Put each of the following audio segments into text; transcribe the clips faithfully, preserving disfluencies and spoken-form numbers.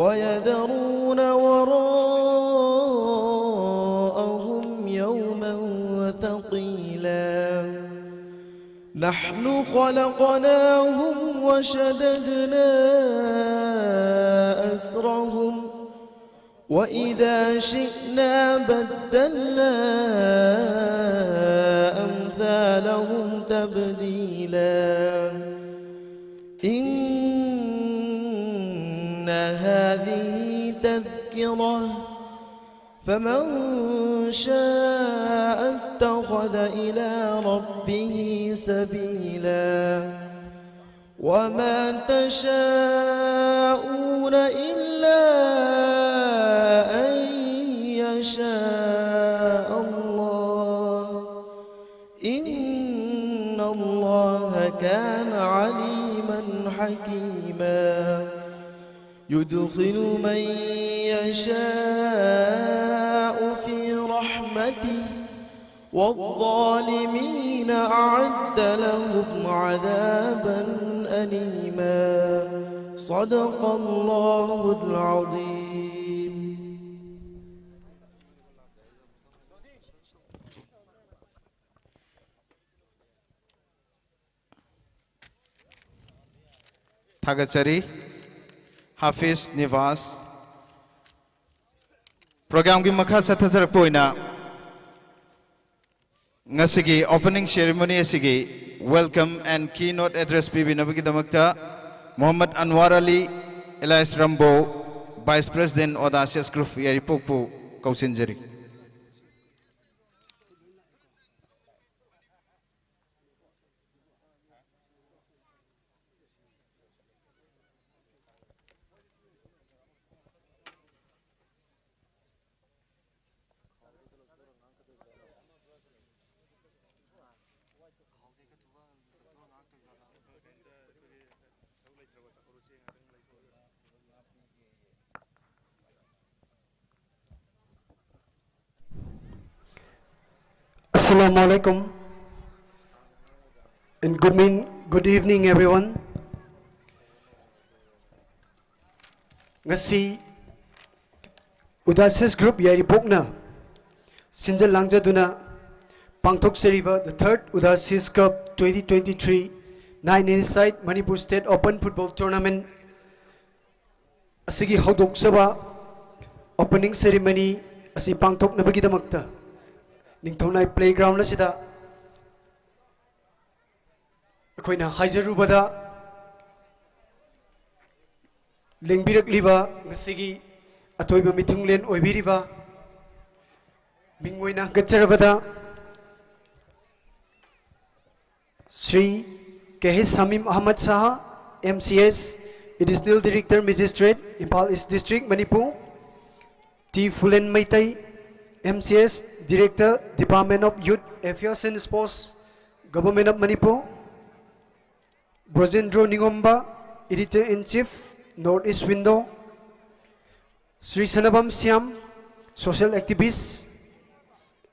ويذرون وراءهم يوما ثقيلا. نحن خلقناهم وشددنا أسرهم وإذا شئنا بدلنا أمثالهم تبديلا. إن هذه تذكرة فمن شاء اتخذ إلى ربه سبيلا. وما تشاءون إلا أن يشاء الله. إن الله كان عليما حكيما. يدخل من يشاء في رحمته والظالمين أعد لهم عذابا أليما. صدق الله العظيم. ꯊꯥꯒꯠꯆꯔꯤ꯫ ꯍꯥꯐꯤꯖ ꯅꯤꯕꯥꯁ꯫ ꯄ꯭ꯔꯣꯒ꯭ꯔꯥꯝꯒꯤ ꯃꯈꯥ ꯆꯠꯊꯖꯔꯛꯄ ꯑꯣꯏꯅ ꯉꯁꯤꯒꯤ opening ceremony ꯑꯁꯤꯒꯤ welcome and keynote address ꯄꯤꯕꯤꯅꯕꯒꯤꯗꯃꯛꯇ Mohammad ꯑꯟꯋꯥꯔ Ali, alias ꯔꯝꯕꯣ, Vice President, Audacious Group, ꯌꯥꯏꯔꯤꯄꯣꯛꯄꯨ ꯀꯧꯁꯤꯟꯖꯔꯤ꯫ Assalamu alaikum and good, mean, good evening, everyone. ꯉꯁꯤ ꯎꯗꯥꯁꯤꯁ group ꯌꯥꯏꯔꯤꯄꯣꯛꯅ ꯁꯤꯟꯖ ꯂꯥꯡꯖꯗꯨꯅ ꯄꯥꯡꯊꯣꯛꯆꯔꯤꯕ The Third Udasis Cup twenty twenty-three nine-a-side Manipur State Open Football Tournament ꯑꯁꯤꯒꯤ ꯍꯧꯗꯣꯛꯆꯕ opening ceremony ꯑꯁꯤ ꯄꯥꯡꯊꯣꯛꯅꯕꯒꯤꯗꯃꯛꯇ ꯅꯤꯡꯊꯧꯅꯥꯏ playground ꯑꯁꯤꯗ ꯑꯩꯈꯣꯏꯅ ꯍꯥꯏꯖꯔꯨꯕꯗ ꯂꯦꯡꯕꯤꯔꯛꯂꯤꯕ ꯉꯁꯤꯒꯤ ꯑꯊꯣꯏꯕ ꯃꯤꯊꯨꯡꯂꯦꯟ ꯑꯣꯏꯕꯤꯔꯤꯕ ꯃꯤꯡ ꯑꯣꯏꯅ ꯍꯪꯒꯠꯆꯔꯕꯗ Shri K H Samim Ahmad Shah, M C S, Additional Director Magistrate, Imphal East District, Manipur, T Phulen Meitei, M C S, Director, Department of Youth Affairs and Sports, Government of Manipur, Brojendro Ningomba, Editor in Chief, North East Window, Shri Sanabam Shyam, social activist,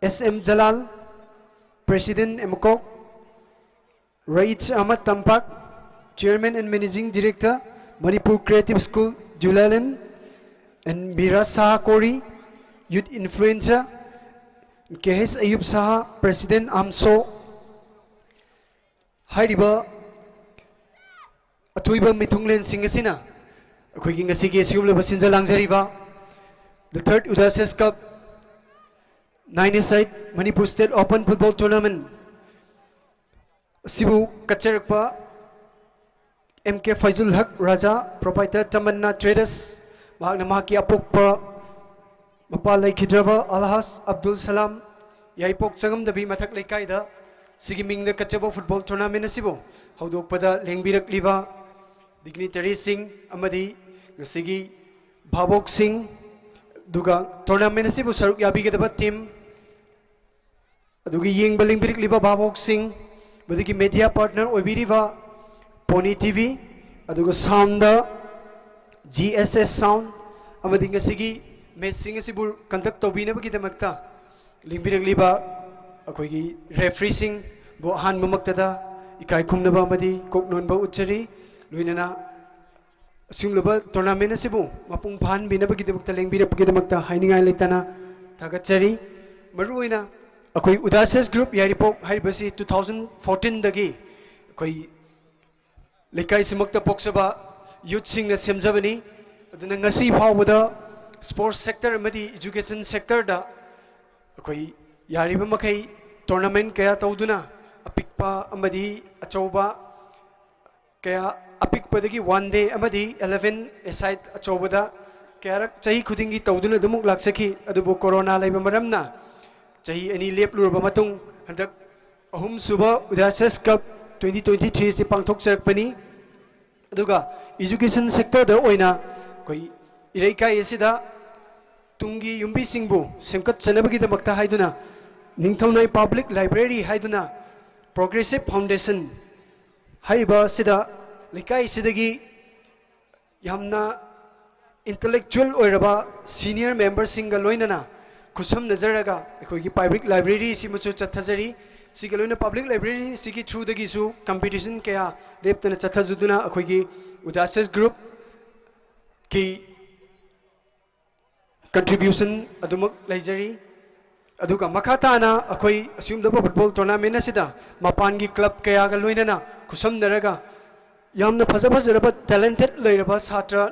S M Jalal, President, ꯑꯦꯝꯀꯣꯛ, Rayit Ahmad Tampak, Chairman and Managing Director, Manipur Creative School, Juliland, and Mira Shah Kori, Youth Influencer, K H Ayub Shah, President, AMSO. ꯍꯥꯏꯔꯤꯕ ꯑꯊꯣꯏꯕ ꯃꯤꯊꯨꯡꯂꯦꯟꯁꯤꯡ ꯑꯁꯤꯅ ꯑꯩꯈꯣꯏꯒꯤ ꯉꯁꯤꯒꯤ ꯑꯁꯤꯒꯨꯝꯂꯕ ꯁꯤꯟꯖ ꯂꯥꯡꯖꯔꯤꯕ The Third Udasis Cup nine-a-side Manipur State Open Football Tournament ꯑꯁꯤꯕꯨ ꯀꯠꯆꯔꯛꯄ M K Faizul Haq Raja, Proprietor Tamanna Traders, ꯃꯍꯥꯛꯅ ꯃꯍꯥꯛꯀꯤ ꯑꯄꯣꯛꯄ ꯃꯄꯥ ꯂꯩꯈꯤꯗ꯭ꯔꯕ ꯑꯜꯍꯥꯖ ꯑꯕꯗꯨꯜ ꯁꯂꯥꯝ ꯌꯥꯏꯄꯣꯛ ꯆꯪꯉꯝꯗꯕꯤ ꯃꯊꯛ ꯂꯩꯀꯥꯏꯗ ꯁꯤꯒꯤ ꯃꯤꯡꯗ ꯀꯠꯆꯕ football tournament ꯑꯁꯤꯕꯨ ꯍꯧꯗꯣꯛꯄꯗ ꯂꯦꯡꯕꯤꯔꯛꯂꯤꯕ dignitaryꯁꯤꯡ ꯑꯃꯗꯤ ꯉꯁꯤꯒꯤ ꯚꯥꯕꯣꯛꯁꯤꯡ, ꯑꯗꯨꯒ tournament ꯑꯁꯤꯕꯨ ꯁꯔꯨꯛ ꯌꯥꯕꯤꯒꯗꯕ team, ꯑꯗꯨꯒ ꯌꯦꯡꯕ ꯂꯦꯡꯕꯤꯔꯛꯂꯤꯕ ꯚꯥꯕꯣꯛꯁꯤꯡ, ꯃꯗꯨꯒꯤ media partner ꯑꯣꯏꯕꯤꯔꯤꯕ Pony T V, ꯑꯗꯨꯒ soundꯗ G S S Sound, ꯑꯃꯗꯤ ꯉꯁꯤꯒꯤ matchꯁꯤꯡ ꯑꯁꯤꯕꯨ conduct ꯇꯧꯕꯤꯅꯕꯒꯤꯗꯃꯛꯇ ꯂꯦꯡꯕꯤꯔꯛꯂꯤꯕ ꯑꯩꯈꯣꯏꯒꯤ refereeꯁꯤꯡꯕꯨ ꯑꯍꯥꯟꯕꯃꯛꯇꯗ ꯏꯀꯥꯏ ꯈꯨꯝꯅꯕ ꯑꯃꯗꯤ ꯀꯣꯛꯅꯣꯟꯕ ꯎꯠꯆꯔꯤ꯫ ꯂꯣꯏꯅꯅ ꯑꯁꯤꯒꯨꯝꯂꯕ tournament ꯑꯁꯤꯕꯨ ꯃꯄꯨꯡ ꯐꯥꯍꯟꯕꯤꯅꯕꯒꯤꯗꯃꯛꯇ ꯂꯦꯡꯕꯤꯔꯛꯄꯒꯤꯗꯃꯛꯇ ꯍꯥꯏꯅꯤꯡꯉꯥꯏ ꯂꯩꯇꯅ ꯊꯥꯒꯠꯆꯔꯤ꯫ ꯃꯔꯨꯑꯣꯏꯅ ꯑꯩꯈꯣꯏ Udasis Group ꯌꯥꯏꯔꯤꯄꯣꯛ ꯍꯥꯏꯔꯤꯕꯁꯤ two thousand fourteen ꯗꯒꯤ ꯑꯩꯈꯣꯏ ꯂꯩꯀꯥꯏꯁꯤꯃꯛꯇ ꯄꯣꯛꯆꯕ youth ꯁꯤꯡꯅ ꯁꯦꯝꯖꯕꯅꯤ꯫ ꯑꯗꯨꯅ ꯉꯁꯤ ꯐꯥꯎꯕꯗ sports sector ꯑꯃꯗꯤ education sector ꯗ ꯑꯩꯈꯣꯏ ꯌꯥꯔꯤꯕ ꯃꯈꯩ tournament ꯀꯌꯥ ꯇꯧꯗꯨꯅ ꯑꯄꯤꯛꯄ ꯑꯃꯗꯤ ꯑꯆꯧꯕ ꯀꯌꯥ, ꯑꯄꯤꯛꯄꯗꯒꯤ one day ꯑꯃꯗꯤ eleven a side ꯑꯆꯧꯕꯗ ꯀꯌꯥꯔꯛ ꯆꯍꯤ ꯈꯨꯗꯤꯡꯒꯤ ꯇꯧꯗꯨꯅ ꯑꯗꯨꯃꯛ ꯂꯥꯛꯆꯈꯤ꯫ ꯑꯗꯨꯕꯨ corona ꯂꯩꯕ ꯃꯔꯝꯅ ꯆꯍꯤ ꯑꯅꯤ ꯂꯦꯞꯂꯨꯔꯕ ꯃꯇꯨꯡ ꯍꯟꯗꯛ ꯑꯍꯨꯝꯁꯨꯕ Udasis Cup twenty twenty three ꯑꯁꯤ ꯄꯥꯡꯊꯣꯛꯆꯔꯛꯄꯅꯤ꯫ ꯑꯗꯨꯒ education sector ꯗ ꯑꯣꯏꯅ ꯑꯩꯈꯣꯏ ꯏꯔꯩꯀꯥꯏ ꯑꯁꯤꯗ ꯇꯨꯡꯒꯤ ꯌꯨꯝꯕꯤꯁꯤꯡꯕꯨ ꯁꯦꯝꯒꯠꯆꯅꯕꯒꯤꯗꯃꯛꯇ ꯍꯥꯏꯗꯨꯅ ꯅꯤꯡꯊꯧꯅꯥꯏ Public Library ꯍꯥꯏꯗꯨꯅ Progressive Foundation ꯍꯥꯏꯔꯤꯕ ꯑꯁꯤꯗ ꯂꯩꯀꯥꯏ ꯑꯁꯤꯗꯒꯤ ꯌꯥꯝꯅ intellectual ꯑꯣꯏꯔꯕ senior member ꯁꯤꯡꯒ ꯂꯣꯏꯅꯅ ꯈꯨꯠꯁꯝꯅꯖꯔꯒ ꯑꯩꯈꯣꯏꯒꯤ public library ꯁꯤꯃꯁꯨ ꯆꯠꯊꯖꯔꯤ꯫ ꯁꯤꯒ ꯂꯣꯏꯅ public library ꯁꯤꯒꯤ through ꯗꯒꯤꯁꯨ competition ꯀꯌꯥ ꯂꯦꯞꯇꯅ ꯆꯠꯊꯖꯗꯨꯅ ꯑꯩꯈꯣꯏꯒꯤ Udasis Group ꯀꯤ contribution ꯑꯗꯨꯃꯛ ꯂꯩꯖꯔꯤ꯫ ꯑꯗꯨꯒ ꯃꯈꯥ ꯇꯥꯅ ꯑꯩꯈꯣꯏ ꯑꯁꯤꯒꯨꯝꯂꯕ football tournament ꯑꯁꯤꯗ ꯃꯄꯥꯟꯒꯤ club ꯀꯌꯥꯒ ꯂꯣꯏꯅꯅ ꯈꯨꯠꯁꯝꯅꯔꯒ ꯌꯥꯝꯅ ꯐꯖ ꯐꯖꯔꯕ talented ꯂꯩꯔꯕ ꯁꯥꯇ꯭ꯔ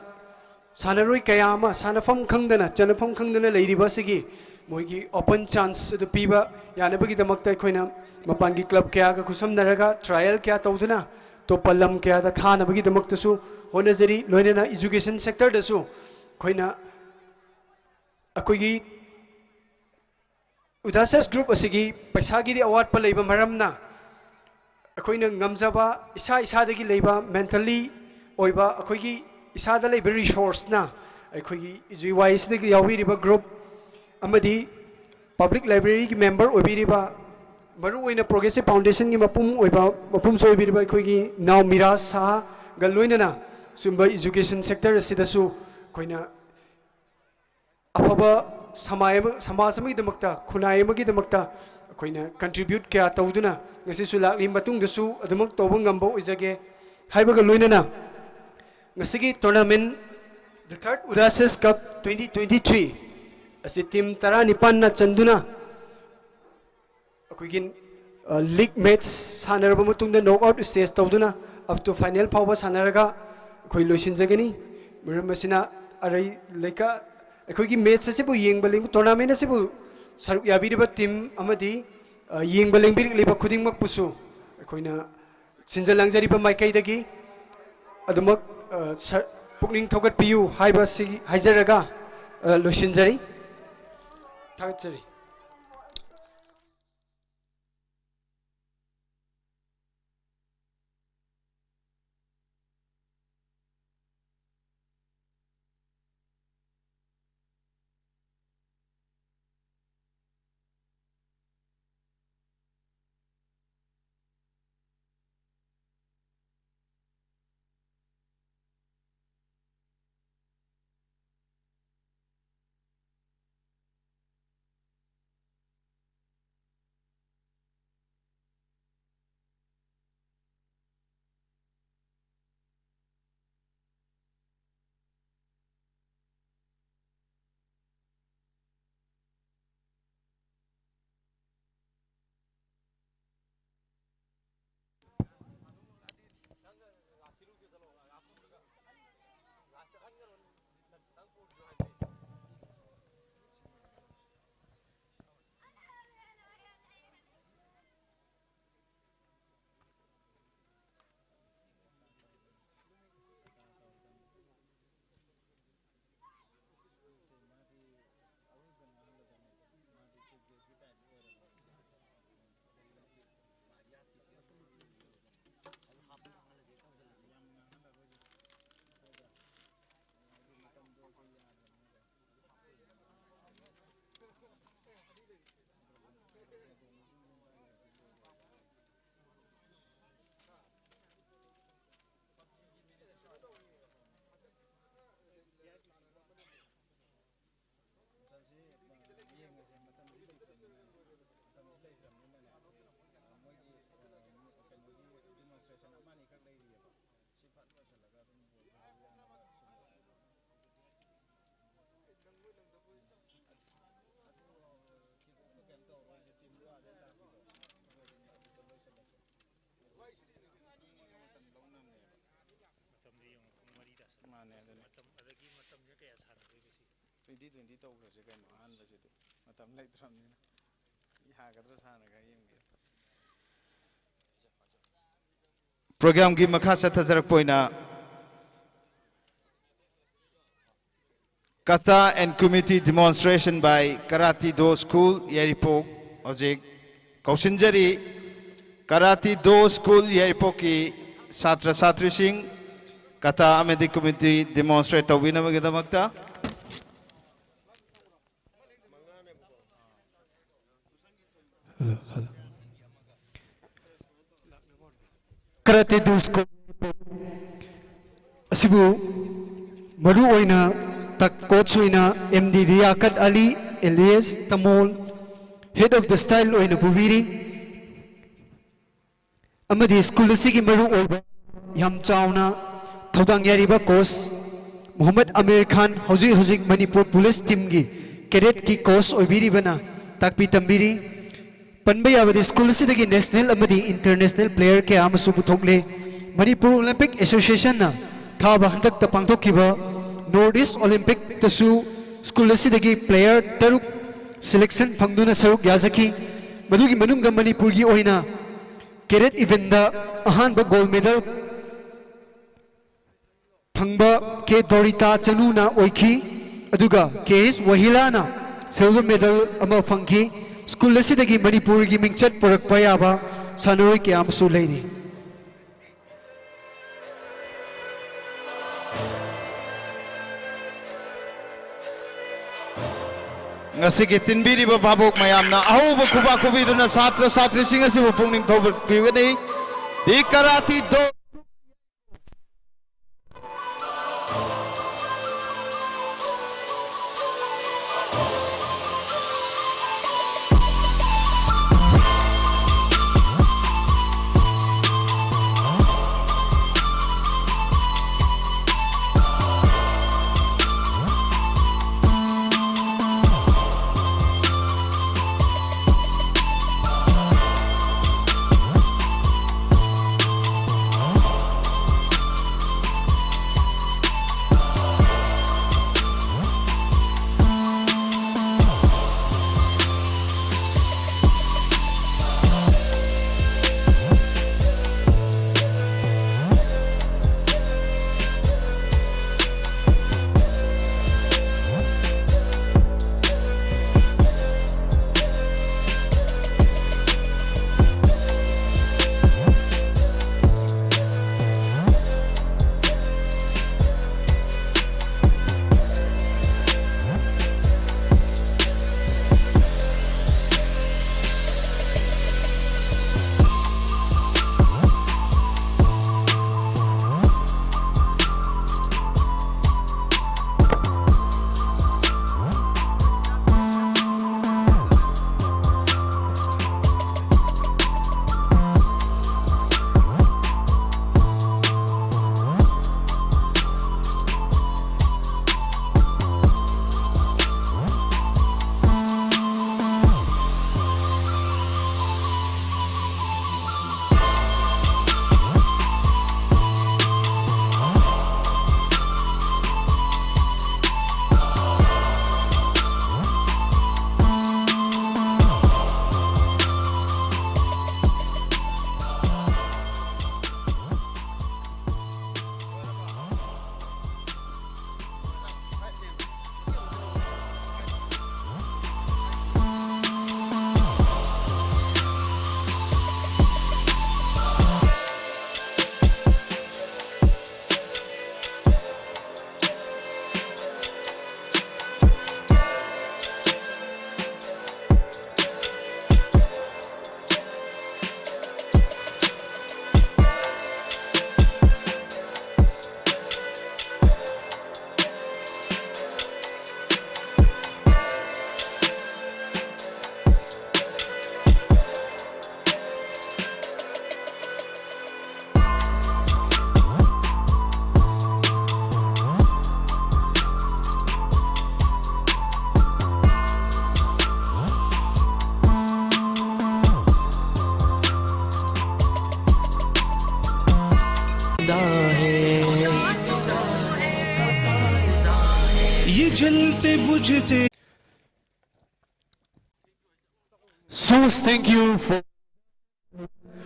ꯁꯥꯟꯅꯔꯣꯏ ꯀꯌꯥ ꯑꯃ ꯁꯥꯟꯅꯐꯝ ꯈꯪꯗꯅ ꯆꯠꯅꯐꯝ ꯈꯪꯗꯅ ꯂꯩꯔꯤꯕ ꯑꯁꯤꯒꯤ ꯃꯣꯏꯒꯤ open chance ꯑꯗꯨ ꯄꯤꯕ ꯌꯥꯅꯕꯒꯤꯗꯃꯛꯇ ꯑꯩꯈꯣꯏꯅ ꯃꯄꯥꯟꯒꯤ club ꯀꯌꯥꯒ ꯈꯨꯠꯁꯝꯅꯔꯒ trial ꯀꯌꯥ ꯇꯧꯗꯨꯅ ꯑꯇꯣꯞꯄ ꯂꯝ ꯀꯌꯥꯗ ꯊꯥꯅꯕꯒꯤꯗꯃꯛꯇꯁꯨ ꯍꯣꯠꯅꯖꯔꯤ꯫ ꯂꯣꯏꯅꯅ education sector ꯗꯁꯨ ꯑꯩꯈꯣꯏꯅ ꯑꯩꯈꯣꯏꯒꯤ Udasis Group ꯑꯁꯤꯒꯤ ꯄꯩꯁꯥꯒꯤꯗꯤ ꯑꯋꯥꯠꯄ ꯂꯩꯕ ꯃꯔꯝꯅ ꯑꯩꯈꯣꯏꯅ ꯉꯝꯖꯕ ꯏꯁꯥ ꯏꯁꯥꯗꯒꯤ ꯂꯩꯕ mentally ꯑꯣꯏꯕ ꯑꯩꯈꯣꯏꯒꯤ ꯏꯁꯥꯗ ꯂꯩꯕ resource ꯅ ꯑꯩꯈꯣꯏꯒꯤ G Y ꯑꯁꯤꯗꯒꯤ ꯌꯥꯎꯕꯤꯔꯤꯕ group ꯑꯃꯗꯤ public library ꯒꯤ member ꯑꯣꯏꯕꯤꯔꯤꯕ ꯃꯔꯨꯑꯣꯏꯅ Progressive Foundation ꯒꯤ ꯃꯄꯨꯝ ꯑꯣꯏꯕ, ꯃꯄꯨꯝꯁꯨ ꯑꯣꯏꯕꯤꯔꯤꯕ ꯑꯩꯈꯣꯏꯒꯤ ꯏꯅꯥꯎ ꯃꯤꯔꯥꯖ ꯁꯍꯥꯒ ꯂꯣꯏꯅꯅ ꯁꯤꯒꯨꯝꯕ education sector ꯑꯁꯤꯗꯁꯨ ꯑꯩꯈꯣꯏꯅ ꯑꯐꯕ ꯁꯃꯥꯏ ꯑꯃ, ꯁꯃꯥꯖ ꯑꯃꯒꯤꯗꯃꯛꯇ, ꯈꯨꯟꯅꯥꯏ ꯑꯃꯒꯤꯗꯃꯛꯇ ꯑꯩꯈꯣꯏꯅ contribute ꯀꯌꯥ ꯇꯧꯗꯨꯅ ꯉꯁꯤꯁꯨ ꯂꯥꯛꯂꯤ, ꯃꯇꯨꯡꯗꯁꯨ ꯑꯗꯨꯃꯛ ꯇꯧꯕ ꯉꯝꯕ ꯑꯣꯏꯖꯒꯦ ꯍꯥꯏꯕꯒ ꯂꯣꯏꯅꯅ ꯉꯁꯤꯒꯤ tournament, the third Udasis Cup twenty twenty-three ꯑꯁꯤ team ꯇꯔꯥꯅꯤꯄꯥꯟꯅ ꯆꯟꯗꯨꯅ ꯑꯩꯈꯣꯏꯒꯤ league match ꯁꯥꯟꯅꯔꯕ ꯃꯇꯨꯡꯗ knock out stage ꯇꯧꯗꯨꯅ up to final ꯐꯥꯎꯕ ꯁꯥꯟꯅꯔꯒ ꯑꯩꯈꯣꯏ ꯂꯣꯏꯁꯤꯟꯖꯒꯅꯤ꯫ ꯃꯔꯝ ꯑꯁꯤꯅ ꯑꯔꯩ ꯂꯩꯀꯥ ꯑꯩꯈꯣꯏꯒꯤ match ꯑꯁꯤꯕꯨ ꯌꯦꯡꯕ ꯂꯦꯡꯕ, tournament ꯑꯁꯤꯕꯨ ꯁꯔꯨꯛ ꯌꯥꯕꯤꯔꯤꯕ team ꯑꯃꯗꯤ, ꯑ, ꯌꯦꯡꯕ ꯂꯦꯡꯕꯤꯔꯛꯂꯤꯕ ꯈꯨꯗꯤꯡꯃꯛꯄꯨꯁꯨ ꯑꯩꯈꯣꯏꯅ ꯁꯤꯟꯖ ꯂꯥꯡꯖꯔꯤꯕ ꯃꯥꯏꯀꯩꯗꯒꯤ ꯑꯗꯨꯃꯛ, ꯑ, ꯁ-, ꯄꯨꯛꯅꯤꯡ ꯊꯧꯒꯠꯄꯤꯌꯨ ꯍꯥꯏꯕꯁꯤ ꯍꯥꯏꯖꯔꯒ, ꯑ, ꯂꯣꯏꯁꯤꯟꯖꯔꯤ꯫ ꯊꯥꯒꯠꯆꯔꯤ꯫ ꯃꯇꯝꯁꯤ ꯂꯩꯇ꯭ꯔꯕꯅꯤꯅ, ꯃꯇꯝꯁꯤ ꯂꯩꯇ꯭ꯔꯕꯅꯤꯅꯅꯦ, ꯃꯣꯏꯒꯤ, ꯑ, ꯀꯩꯅꯣꯒꯤ demonstration ꯑꯃ ꯑꯅꯤꯈꯛ ꯂꯩꯔꯤꯑꯕ꯫ ꯁꯤ ꯐꯠ ꯂꯣꯏꯁꯤꯜꯂꯒ ꯑꯗꯨꯝ ꯕꯣꯜ ꯊꯥꯔꯒ ꯃꯥꯅꯦ, ꯑꯗꯨꯅꯦ꯫ ꯃꯇꯝ, ꯑꯗꯒꯤ ꯃꯇꯝꯁꯦ ꯀꯌꯥ ꯁꯥꯟꯅꯗꯣꯏꯅꯣ ꯁꯤ? ꯇ꯭ꯋꯦꯟꯇꯤ ꯇ꯭ꯋꯦꯟꯇꯤ ꯇꯧꯈ꯭ꯔꯁꯦ ꯀꯩꯅꯣ, ꯑꯍꯥꯟꯕꯁꯤꯗꯤ꯫ ꯃꯇꯝ ꯂꯩꯇ꯭ꯔꯕꯅꯤꯅ꯫ ꯌꯥꯒꯗ꯭ꯔꯥ ꯁꯥꯟꯅꯒ ꯌꯦꯡꯒꯦ꯫ ꯄ꯭ꯔꯣꯒ꯭ꯔꯥꯝꯒꯤ ꯃꯈꯥ ꯆꯠꯊꯖꯔꯛꯄ ꯑꯣꯏꯅ, Kata and Kumite demonstration by Karate Do School, ꯌꯥꯏꯔꯤꯄꯣꯛ꯫ ꯍꯧꯖꯤꯛ ꯀꯧꯁꯤꯟꯖꯔꯤ, Karate Do School, ꯌꯥꯏꯔꯤꯄꯣꯛꯀꯤ ꯁꯥꯇ꯭ꯔ ꯁꯥꯇ꯭ꯔꯤꯁꯤꯡ, Kata ꯑꯃꯗꯤ Kumite demonstrate ꯇꯧꯕꯤꯅꯕꯒꯤꯗꯃꯛꯇ꯫ Hello, hello. Karate Do School ꯑꯁꯤꯕꯨ ꯃꯔꯨ ꯑꯣꯏꯅ ꯇꯛ ꯀꯣꯆ ꯑꯣꯏꯅ M D Riyakat Ali, alias Tamol, head of the style ꯑꯣꯏꯅ ꯄꯨꯕꯤꯔꯤ꯫ ꯑꯃꯗꯤ ꯁ꯭ꯀꯨꯜ ꯑꯁꯤꯒꯤ ꯃꯔꯨ ꯑꯣꯏꯕ ꯌꯥꯝ ꯆꯥꯎꯅ ꯊꯧꯗꯥꯡ ꯌꯥꯔꯤꯕ ꯀꯣꯆ ꯃꯨꯍꯝꯃꯗ ꯑꯃꯤꯔ ꯈꯥꯟ, ꯍꯧꯖꯤꯛ ꯍꯧꯖꯤꯛ ꯃꯅꯤꯄꯨꯔ ꯄꯨꯂꯤꯁ ꯇꯤꯝꯒꯤ ꯀꯦꯗꯦꯠꯀꯤ ꯀꯣꯆ ꯑꯣꯏꯕꯤꯔꯤꯕꯅ ꯇꯥꯛꯄꯤ ꯇꯝꯕꯤꯔꯤ꯫ ꯄꯟꯕ ꯌꯥꯕꯗꯤ, ꯁ꯭ꯀꯨꯜ ꯑꯁꯤꯗꯒꯤ ꯅꯦꯁꯅꯦꯜ ꯑꯃꯗꯤ ꯏꯟꯇꯔꯅꯦꯁꯅꯦꯜ ꯄ꯭ꯂꯦꯌꯔ ꯀꯌꯥ ꯑꯃꯁꯨ ꯄꯨꯊꯣꯛꯂꯦ꯫ ꯃꯅꯤꯄꯨꯔ ꯑꯣꯂꯤꯝꯄꯤꯛ ꯑꯦꯁꯣꯁꯤꯌꯦꯁꯟꯅ ꯊꯥꯕ ꯍꯟꯗꯛꯇ ꯄꯥꯡꯊꯣꯛꯈꯤꯕ ꯅꯣꯔꯠ ꯏꯁ ꯑꯣꯂꯤꯝꯄꯤꯛꯇꯁꯨ ꯁ꯭ꯀꯨꯜ ꯑꯁꯤꯗꯒꯤ ꯄ꯭ꯂꯦꯌꯔ ꯇꯔꯨꯛ ꯁꯦꯂꯦꯛꯁꯟ ꯐꯪꯗꯨꯅ ꯁꯔꯨꯛ ꯌꯥꯖꯈꯤ꯫ ꯃꯗꯨꯒꯤ ꯃꯅꯨꯡꯗ ꯃꯅꯤꯄꯨꯔꯒꯤ ꯑꯣꯏꯅ ꯀꯦꯗꯦꯠ ꯏꯚꯦꯟꯗ ꯑꯍꯥꯟꯕ ꯒꯣꯜꯗ ꯃꯦꯗꯜ ꯐꯪꯕ ꯀꯦ ꯗꯣꯔꯤꯇꯥ ꯆꯅꯨꯅ ꯑꯣꯏꯈꯤ, ꯑꯗꯨꯒ ꯀꯦ ꯑꯩꯆ ꯋꯥꯍꯤꯂꯥꯅ ꯁꯤꯜꯚꯔ ꯃꯦꯗꯜ ꯑꯃ ꯐꯪꯈꯤ꯫ ꯁ꯭ꯀꯨꯜ ꯑꯁꯤꯗꯒꯤ ꯃꯅꯤꯄꯨꯔꯒꯤ ꯃꯤꯡꯆꯠ ꯄꯨꯔꯛꯄ ꯌꯥꯕ ꯁꯥꯟꯅꯔꯣꯏ ꯀꯌꯥ ꯑꯃꯁꯨ ꯂꯩꯔꯤ꯫ ꯉꯁꯤꯒꯤ ꯇꯤꯟꯕꯤꯔꯤꯕ ꯚꯥꯕꯣꯛ ꯃꯌꯥꯝꯅ ꯑꯍꯧꯕ ꯈꯨꯕꯥꯛ ꯈꯨꯕꯤꯗꯨꯅ ꯁꯥꯇ꯭ꯔ ꯁꯥꯇ꯭ꯔꯤꯁꯤꯡ ꯑꯁꯤꯕꯨ ꯄꯨꯛꯅꯤꯡ ꯊꯧꯒꯠꯄꯤꯒꯅꯤ꯫ The Karate Do ये जलते बुझते. So thank you for,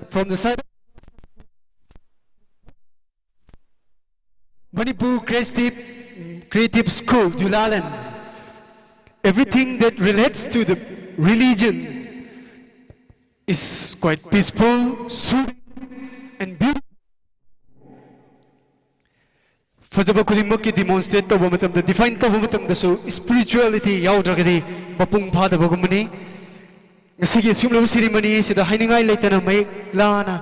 from the side of Manipur Creative, Creative School, Julaland. Everything that relates to the religion is quite peaceful, soothing, and beautiful. ꯐꯖꯕ ꯈꯨꯗꯤꯡꯃꯛꯀꯤ demonstrate ꯇꯧꯕ ꯃꯇꯝꯗ, define ꯇꯧꯕ ꯃꯇꯝꯗꯁꯨ spirituality ꯌꯥꯎꯗ꯭ꯔꯒꯗꯤ ꯃꯄꯨꯡ ꯐꯥꯗꯕꯒꯨꯝꯕꯅꯤ꯫ ꯉꯁꯤꯒꯤ ꯑꯁꯤꯒꯨꯝꯂꯕ ceremony ꯑꯁꯤꯗ ꯍꯥꯏꯅꯤꯡꯉꯥꯏ ꯂꯩꯇꯅ ꯃꯌꯦꯛ ꯂꯥꯅ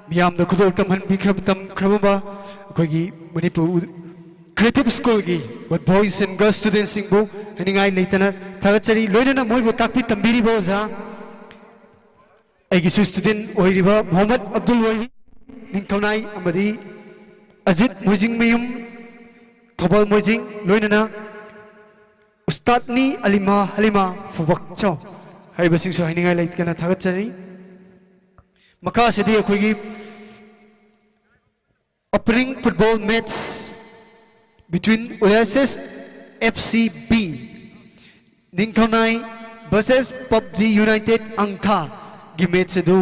ꯃꯤꯌꯥꯝꯗ ꯈꯨꯗꯣꯜ ꯇꯝꯍꯟꯕꯤꯈ꯭ꯔꯕ, ꯇꯝꯈ꯭ꯔꯕ ꯑꯩꯈꯣꯏꯒꯤ Manipur Creative Schoolꯒꯤ boys and girls studentꯁꯤꯡꯕꯨ ꯍꯥꯏꯅꯤꯡꯉꯥꯏ ꯂꯩꯇꯅ ꯊꯥꯒꯠꯆꯔꯤ꯫ ꯂꯣꯏꯅꯅ ꯃꯣꯏꯕꯨ ꯇꯥꯛꯄꯤ ꯇꯝꯕꯤꯔꯤꯕ ꯑꯣꯖꯥ ꯑꯩꯒꯤꯁꯨ student ꯑꯣꯏꯔꯤꯕ ꯃꯣꯍꯝꯃꯗ ꯑꯕꯗꯨꯜ ꯋꯥꯍꯤ ꯅꯤꯡꯊꯧꯅꯥꯏ ꯑꯃꯗꯤ ꯑꯖꯤꯠ ꯃꯣꯏꯖꯤꯡꯃꯌꯨꯝ ꯊꯧꯕꯥꯜ ꯃꯣꯏꯖꯤꯡ, ꯂꯣꯏꯅꯅ ꯎꯁꯇꯥꯗꯅꯤ ꯑꯂꯤꯃꯥ ꯍꯂꯤꯃꯥ ꯐꯨꯕꯛꯆꯧ ꯍꯥꯏꯔꯤꯕꯁꯤꯡꯁꯨ ꯍꯥꯏꯅꯤꯡꯉꯥꯏ ꯂꯩꯇꯅ ꯊꯥꯒꯠꯆꯔꯤ꯫ ꯃꯈꯥꯁꯤꯗꯤ ꯑꯩꯈꯣꯏꯒꯤ opening football match between Oasis F C B, ꯅꯤꯡꯊꯧꯅꯥꯏ versus PUBG United ꯑꯪꯊꯥꯒꯤ match ꯑꯗꯨ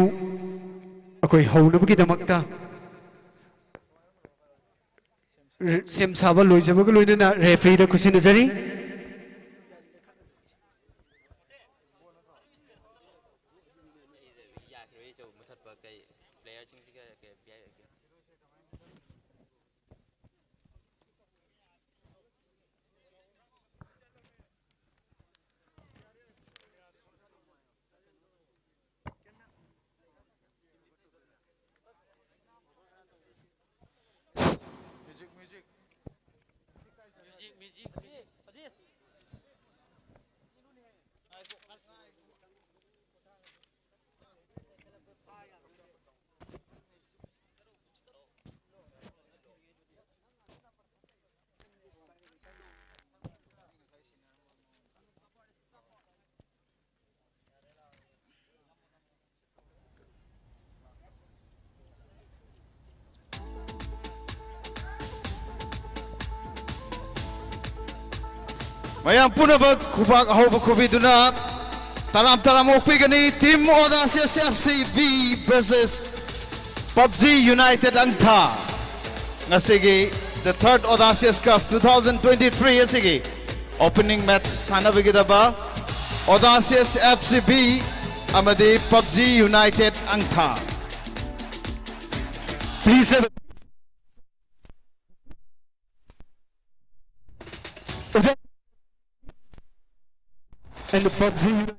ꯑꯩꯈꯣꯏ ꯍꯧꯅꯕꯒꯤꯗꯃꯛꯇ ꯁꯦꯝ ꯁꯥꯕ ꯂꯣꯏꯖꯕꯒ ꯂꯣꯏꯅꯅ refereeꯗ ꯈꯨꯠꯁꯤꯟꯅꯖꯔꯤ꯫ ꯌꯥꯈꯤꯔꯣꯏ ꯆꯧ ꯃꯨꯊꯠꯄ ꯀꯩ player ꯁꯤꯡꯁꯤꯒ ꯀꯩ Music, music. Music, music, music. ꯃꯌꯥꯝ ꯄꯨꯝꯅꯃꯛ ꯈꯨꯕꯥꯛ ꯑꯍꯧꯕ ꯈꯨꯕꯤꯗꯨꯅ ꯇꯔꯥꯝ ꯇꯔꯥꯝ ꯑꯣꯛꯄꯤꯒꯅꯤ꯫ Team Audacious F C B versus PUBG United Angtha꯫ ꯉꯁꯤꯒꯤ the third Audacious Cup two thousand twenty-three ꯑꯁꯤꯒꯤ opening match ꯁꯥꯟꯅꯕꯒꯤꯗꯕ Audacious F C B ꯑꯃꯗꯤ PUBG United Angtha꯫ Please have a and PUBG United.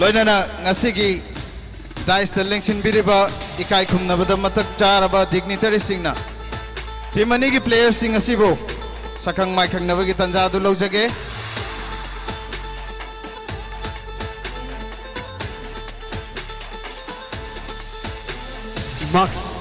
ꯂꯣꯏꯅꯅ ꯉꯁꯤꯒꯤ dais ꯇ ꯂꯦꯡꯁꯤꯟꯕꯤꯔꯤꯕ ꯏꯀꯥꯏ ꯈꯨꯝꯅꯕꯗ ꯃꯇꯛ ꯆꯥꯔꯕ dignitary ꯁꯤꯡꯅ team ꯑꯅꯤꯒꯤ player ꯁꯤꯡ ꯑꯁꯤꯕꯨ ꯁꯛꯈꯪ ꯃꯥꯏꯈꯪꯅꯕꯒꯤ ꯇꯥꯟꯖꯥ ꯑꯗꯨ ꯂꯧꯖꯒꯦ꯫ Max.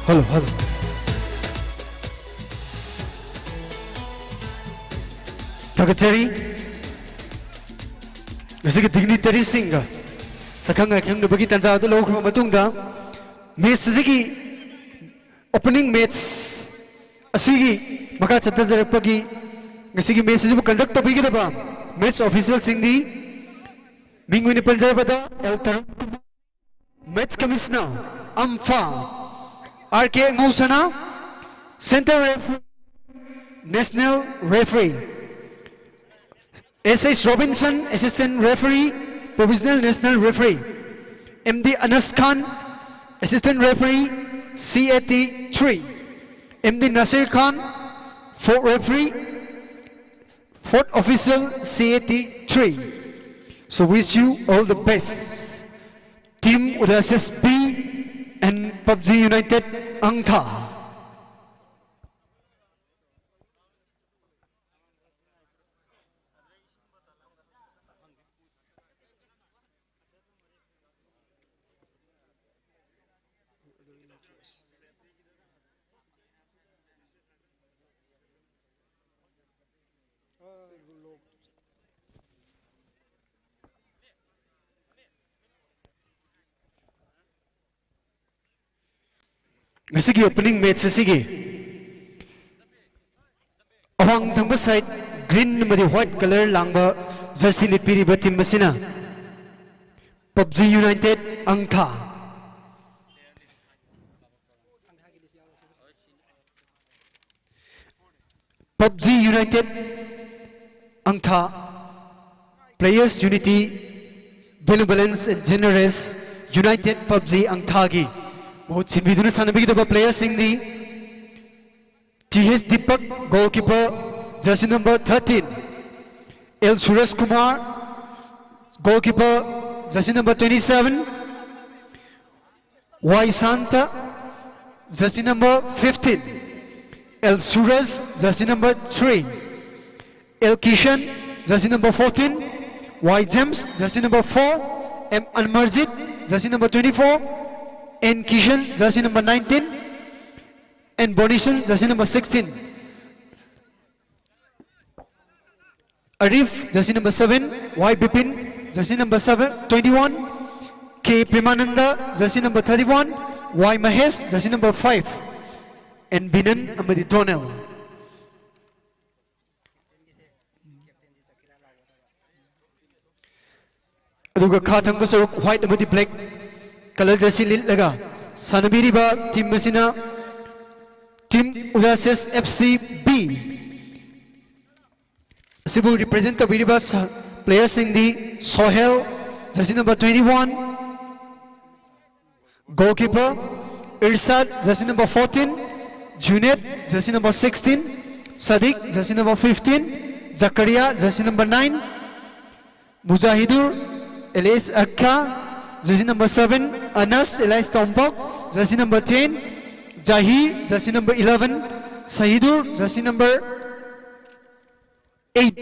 Hello, hello. ꯊꯥꯒꯠꯆꯔꯤ꯫ ꯉꯁꯤꯒꯤ ꯗꯤꯒꯅꯤꯇꯔꯤꯁꯤꯡꯒ ꯁꯛꯈꯪ ꯃꯥꯏꯈꯪꯅꯕꯒꯤ ꯇꯥꯟꯖꯥ ꯑꯗꯨ ꯂꯧꯈ꯭ꯔꯕ ꯃꯇꯨꯡꯗ, ꯃꯦꯠꯆ ꯑꯁꯤꯒꯤ ꯑꯣꯄꯅꯤꯡ ꯃꯦꯠꯆ ꯑꯁꯤꯒꯤ ꯃꯈꯥ ꯆꯠꯊꯖꯔꯛꯄꯒꯤ ꯉꯁꯤꯒꯤ ꯃꯦꯠꯆ ꯑꯁꯤꯕꯨ ꯀꯟꯗꯛ ꯇꯧꯕꯤꯒꯗꯕ ꯃꯦꯠꯆ ꯑꯣꯐꯤꯁꯤꯌꯦꯜꯁꯤꯡꯗꯤ, ꯃꯤꯡ ꯑꯣꯏꯅ ꯄꯟꯖꯔꯕꯗ, L Taruk match commissioner, AMFA, R K Ngousana, centre referee, national referee, S H Robinson, assistant referee, provisional national referee, M D Anas Khan, assistant referee, C A T three, M D Nasir Khan, fourth referee, fourth official, C A T three. So wish you all the best. Team Udasis B and PUBG United Angtha. ꯉꯁꯤꯒꯤ opening match ꯑꯁꯤꯒꯤ ꯑꯋꯥꯡ ꯊꯪꯕ side, green ꯑꯃꯗꯤ white colour ꯂꯥꯡꯕ jersey ꯂꯤꯠꯄꯤꯔꯤꯕ team ꯑꯁꯤꯅ PUBG United ꯑꯪꯊꯥ꯫ PUBG United ꯑꯪꯊꯥ, Players Unity, Benevolence and Generous United PUBG ꯑꯪꯊꯥꯒꯤ ꯃꯍꯨꯠ ꯁꯤꯟꯕꯤꯗꯨꯅ ꯁꯥꯟꯅꯕꯤꯒꯗꯕ ꯄ꯭ꯂꯦꯌꯔꯁꯤꯡꯗꯤ, T H Deepak, goalkeeper, jersey number thirteen, L Suraj Kumar, goalkeeper, jersey number twenty seven, Y Santa, jersey number fifteen, L Suraj, jersey number three, L Kishan, jersey number fourteen, Y James, jersey number four, M Amarjit, jersey number twenty four, N Kishan, jersey number nineteen, N Bonison, jersey number sixteen. Arif, jersey number seven. Y Bipin, jersey number seven, twenty-one. K Premananda, jersey number thirty-one. Y Mahesh, jersey number five. N Binan ꯑꯃꯗꯤ Donel꯫ ꯑꯗꯨꯒ ꯈꯥ ꯊꯪꯕ ꯁꯔꯨꯛ white ꯑꯃꯗꯤ black colour jersey ꯂꯤꯠꯂꯒ ꯁꯥꯟꯅꯕꯤꯔꯤꯕ team ꯑꯁꯤꯅ Team Udasis F C B꯫ ꯑꯁꯤꯕꯨ represent ꯇꯧꯕꯤꯔꯤꯕ ꯁ-, playerꯁꯤꯡꯗꯤ Sohail, jersey number twenty-one, goalkeeper Irshad, jersey number fourteen, Junaid, jersey number sixteen, Sadiq, jersey number fifteen, Zakaria, jersey number nine, Mujahidur, alias Akka, jersey number seven, Anas, alias Tombok, jersey number ten, Jahi, jersey number eleven, Sahidur, jersey number eight꯫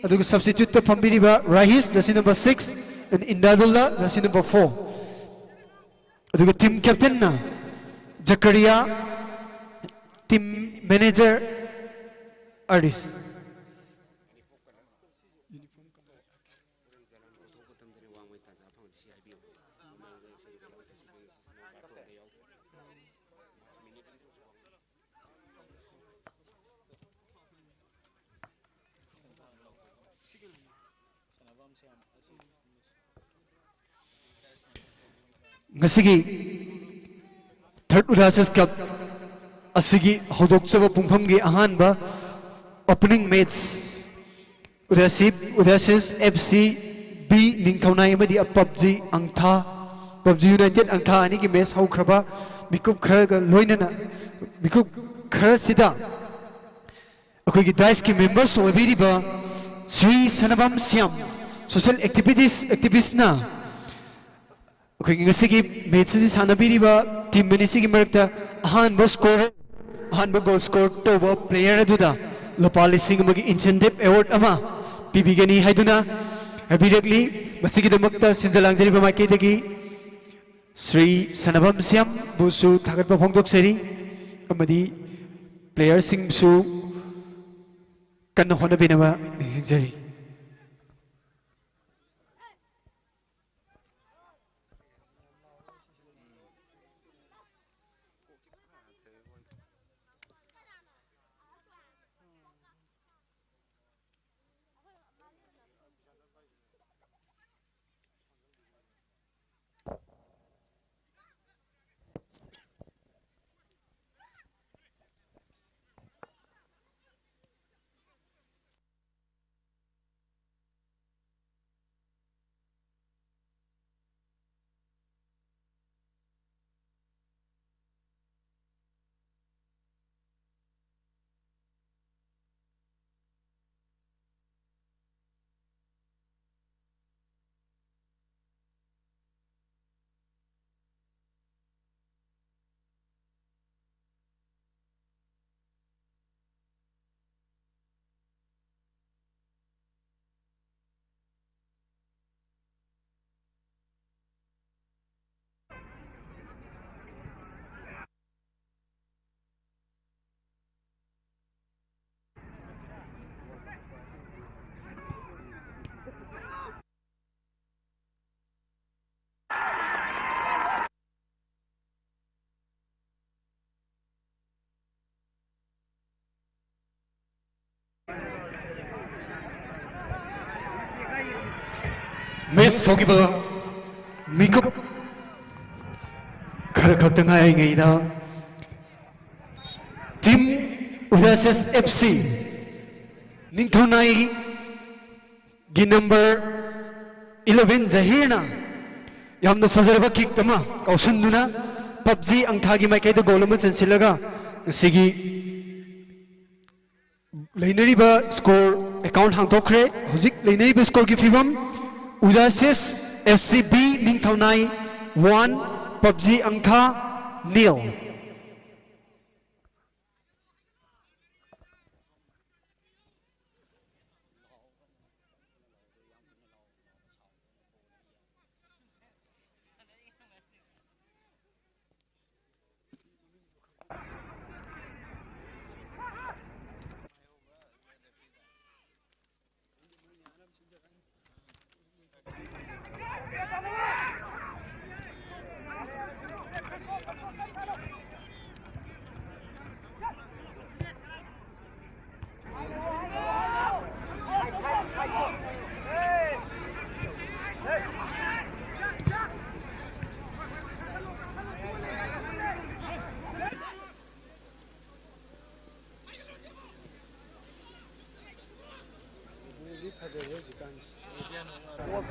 ꯑꯗꯨꯒ substituteꯇ ꯐꯝꯕꯤꯔꯤꯕ Rahis, jersey number six, and Indadullah, jersey number four꯫ ꯑꯗꯨꯒ team captainꯅ Zakaria, team manager Aris꯫ ꯉꯁꯤꯒꯤ Third Udasis Cup ꯑꯁꯤꯒꯤ ꯍꯧꯗꯣꯛꯆꯕ ꯄꯨꯡꯐꯝꯒꯤ ꯑꯍꯥꯟꯕ opening match Udasis, Udasis F C B ꯅꯤꯡꯊꯧꯅꯥꯏ ꯑꯃꯗꯤ PUBG ꯑꯪꯊꯥ, PUBG United ꯑꯪꯊꯥ ꯑꯅꯤꯒꯤ match ꯍꯧꯈ꯭ꯔꯕ ꯃꯤꯀꯨꯞ ꯈꯔꯒ ꯂꯣꯏꯅꯅ, ꯃꯤꯀꯨꯞ ꯈꯔꯁꯤꯗ ꯑꯩꯈꯣꯏꯒꯤ daiskꯤ members ꯑꯣꯏꯕꯤꯔꯤꯕ Shri Sanabam Shyam, social activities, activistꯅ ꯑꯩꯈꯣꯏꯒꯤ ꯉꯁꯤꯒꯤ match ꯑꯁꯤ ꯁꯥꯟꯅꯕꯤꯔꯤꯕ team ꯑꯅꯤꯁꯤꯒꯤ ꯃꯔꯛꯇ ꯑꯍꯥꯟꯕ score, ꯑꯍꯥꯟꯕ goal score ꯇꯧꯕ player ꯑꯗꯨꯗ ꯂꯨꯄꯥ ꯂꯤꯁꯤꯡ ꯑꯃꯒꯤ incentive award ꯑꯃ ꯄꯤꯕꯤꯒꯅꯤ ꯍꯥꯏꯗꯨꯅ ꯍꯥꯏꯕꯤꯔꯛꯂꯤ꯫ ꯃꯁꯤꯒꯤꯗꯃꯛꯇ ꯁꯤꯟꯖ ꯂꯥꯡꯖꯔꯤꯕ ꯃꯥꯏꯀꯩꯗꯒꯤ ꯁ꯭ꯔꯤ ꯁꯅꯥꯕꯝ ꯁ꯭ꯌꯥꯝꯕꯨꯁꯨ ꯊꯥꯒꯠꯄ ꯐꯣꯡꯗꯣꯛꯆꯔꯤ꯫ ꯑꯃꯗꯤ playerꯁꯤꯡꯁꯨ ꯀꯟꯅ ꯍꯣꯠꯅꯕꯤꯅꯕ ꯅꯤꯡꯁꯤꯡꯖꯔꯤ꯫ Miss ꯊꯣꯛꯈꯤꯕ ꯃꯤꯀꯨꯞ ꯈꯔ ꯈꯛꯇ ꯉꯥꯏꯔꯤꯉꯩꯗ, Team Udasis F C ꯅꯤꯡꯊꯧꯅꯥꯏꯒꯤ number eleven ꯖꯍꯤꯔꯅ ꯌꯥꯝꯅ ꯐꯖꯔꯕ kick ꯑꯃ ꯀꯥꯎꯁꯟꯗꯨꯅ ꯄꯞꯖꯤ ꯑꯪꯊꯥꯒꯤ ꯃꯥꯏꯀꯩꯗ goal ꯑꯃ ꯆꯟꯁꯤꯜꯂꯒ ꯉꯁꯤꯒꯤ ꯂꯩꯅꯔꯤꯕ score account ꯍꯥꯡꯗꯣꯛꯈ꯭ꯔꯦ꯫ ꯍꯧꯖꯤꯛ ꯂꯩꯅꯔꯤꯕ scoreꯒꯤ ꯐꯤꯕꯝ, Udasis F C B ꯅꯤꯡꯊꯧꯅꯥꯏ one, ꯄꯞꯖꯤ ꯑꯪꯊꯥ nil꯫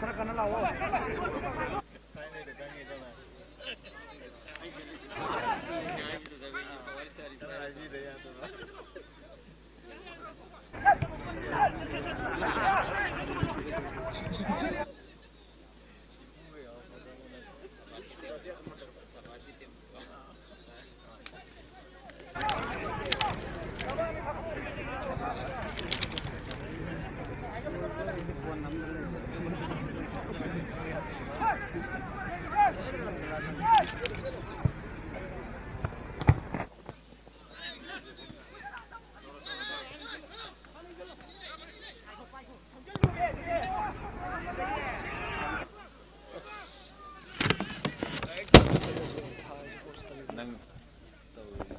ꯈꯔ ꯀꯟꯅ ꯂꯥꯎꯑꯣ꯫ ꯅꯪ ꯇꯧꯔꯤ꯫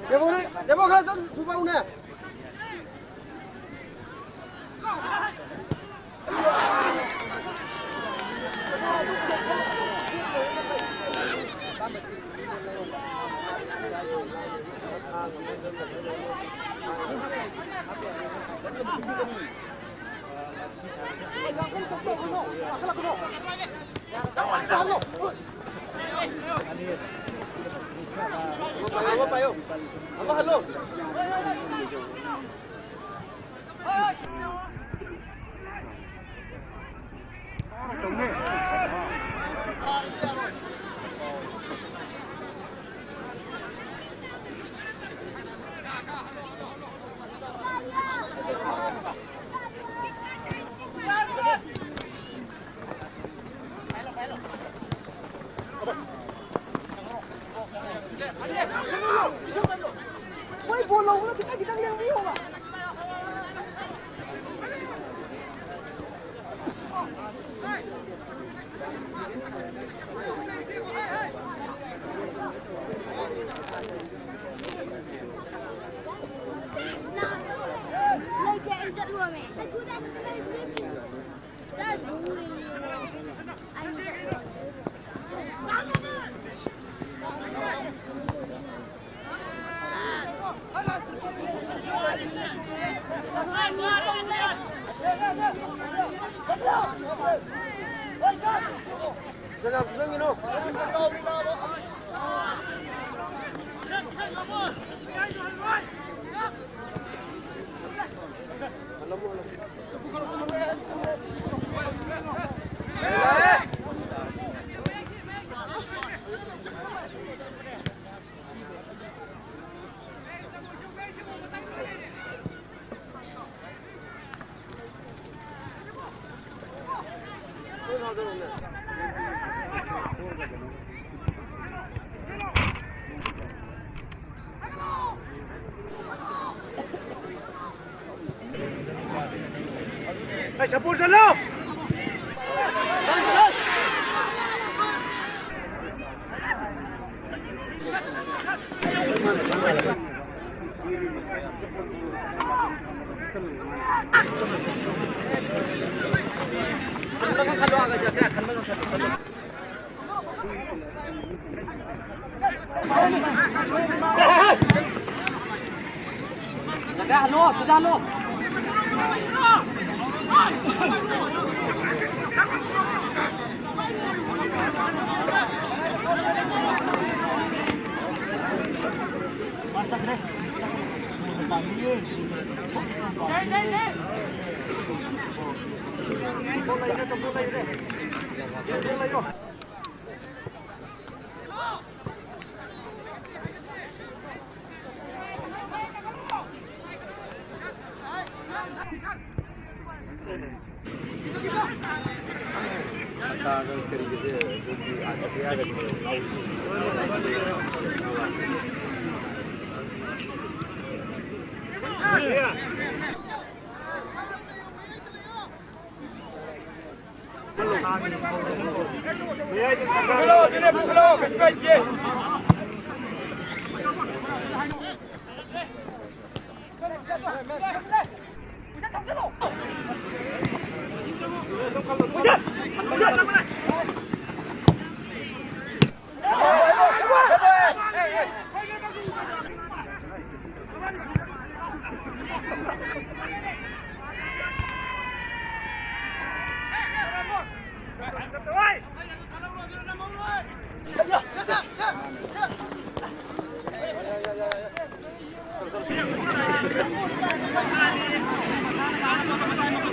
ꯗꯦꯕꯣꯅꯦ, ꯗꯦꯕꯣ ꯈꯔ ꯆꯠ-, ꯊꯨꯕꯧꯅꯦ꯫ ꯃꯣꯏ ꯕꯣꯜ ꯂꯧꯕꯗꯣ ꯈꯤꯇꯪ ꯈꯤꯇꯪ ꯂꯦꯡꯕꯤꯌꯣꯕ꯫ ꯑꯩ ꯁꯄꯣꯔꯠ ꯆꯠꯂꯣ꯫ ꯍꯜꯂꯣ, ꯁꯤꯗ ꯍꯜꯂꯣ꯫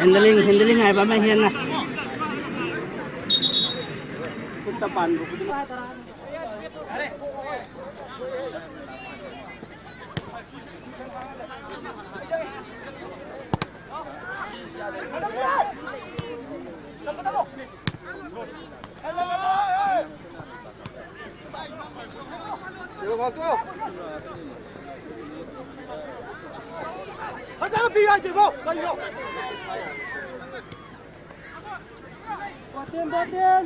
Handling, handling ꯍꯥꯏꯕ ꯑꯃ ꯍꯦꯟꯅ ꯈꯨꯠꯇ ꯄꯥꯟꯕ ꯈꯨꯗꯤꯡꯃꯛ꯫ ꯐꯖꯅ ꯄꯤ ꯍꯥꯏꯁꯤꯕꯣ ꯀꯩꯅꯣ? ꯕꯥꯇꯦꯟ, ꯕꯥꯇꯦꯟ꯫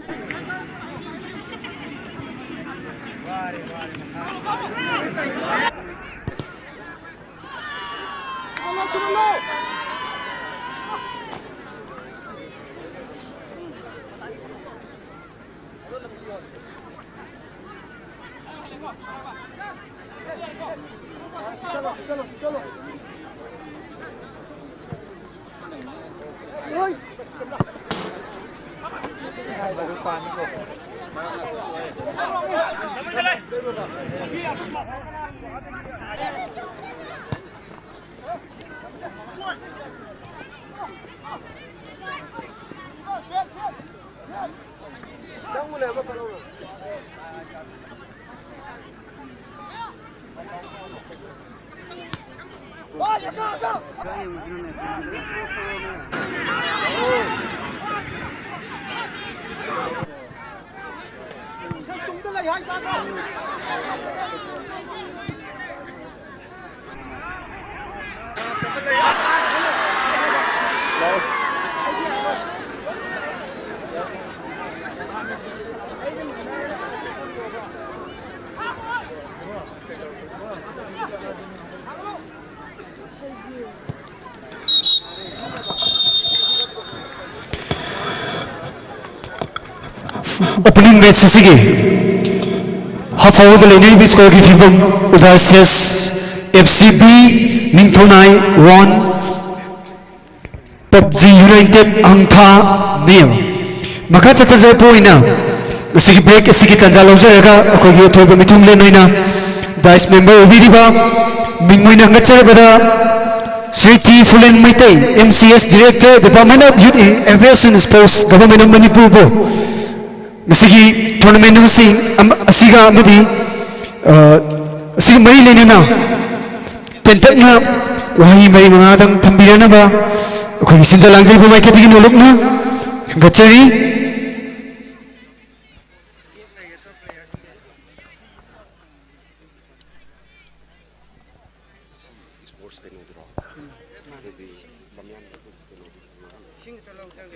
Opening match ꯑꯁꯤꯒꯤ half hourꯗ ꯂꯩꯅꯔꯤꯕ scoreꯒꯤ ꯐꯤꯕꯝ: ꯎꯗꯥꯏ ꯁꯦꯁ, F C B, ꯅꯤꯡꯊꯧꯅꯥꯏ one, ꯄꯞꯖꯤ ꯌꯨꯅꯥꯏꯇꯦꯗ ꯍꯪꯊꯥ nil꯫ ꯃꯈꯥ ꯆꯠꯊꯖꯔꯛꯄ ꯑꯣꯏꯅ ꯉꯁꯤꯒꯤ break ꯑꯁꯤꯒꯤ ꯇꯥꯟꯖꯥ ꯂꯧꯖꯔꯒ ꯑꯩꯈꯣꯏꯒꯤ ꯑꯊꯣꯏꯕ ꯃꯤꯊꯨꯡꯂꯦꯟ ꯑꯣꯏꯅ dice member ꯑꯣꯏꯕꯤꯔꯤꯕ ꯃꯤꯡ ꯑꯣꯏꯅ ꯍꯪꯒꯠꯆꯔꯕꯗ Shri T Phulen Meitei, M C S Director, Department of Youth Affairs and Sports, Government of ꯃꯅꯤꯄꯨꯔꯕꯨ ꯉꯁꯤꯒꯤ tournament ꯑꯁꯤ ꯑꯃ-, ꯑꯁꯤꯒ ꯑꯃꯗꯤ, ꯑ, ꯑꯁꯤꯒ ꯃꯔꯤ ꯂꯩꯅꯅ ꯇꯦꯟꯇꯛꯅ ꯋꯥꯍꯩ ꯃꯔꯤ ꯃꯉꯥꯗꯪ ꯊꯝꯕꯤꯔꯅꯕ ꯑꯩꯈꯣꯏꯒꯤ ꯁꯤꯟꯖ ꯂꯥꯡꯖꯔꯤꯕ ꯃꯥꯏꯀꯩꯗꯒꯤ ꯅꯣꯂꯨꯛꯅ ꯍꯪꯒꯠꯆꯔꯤ꯫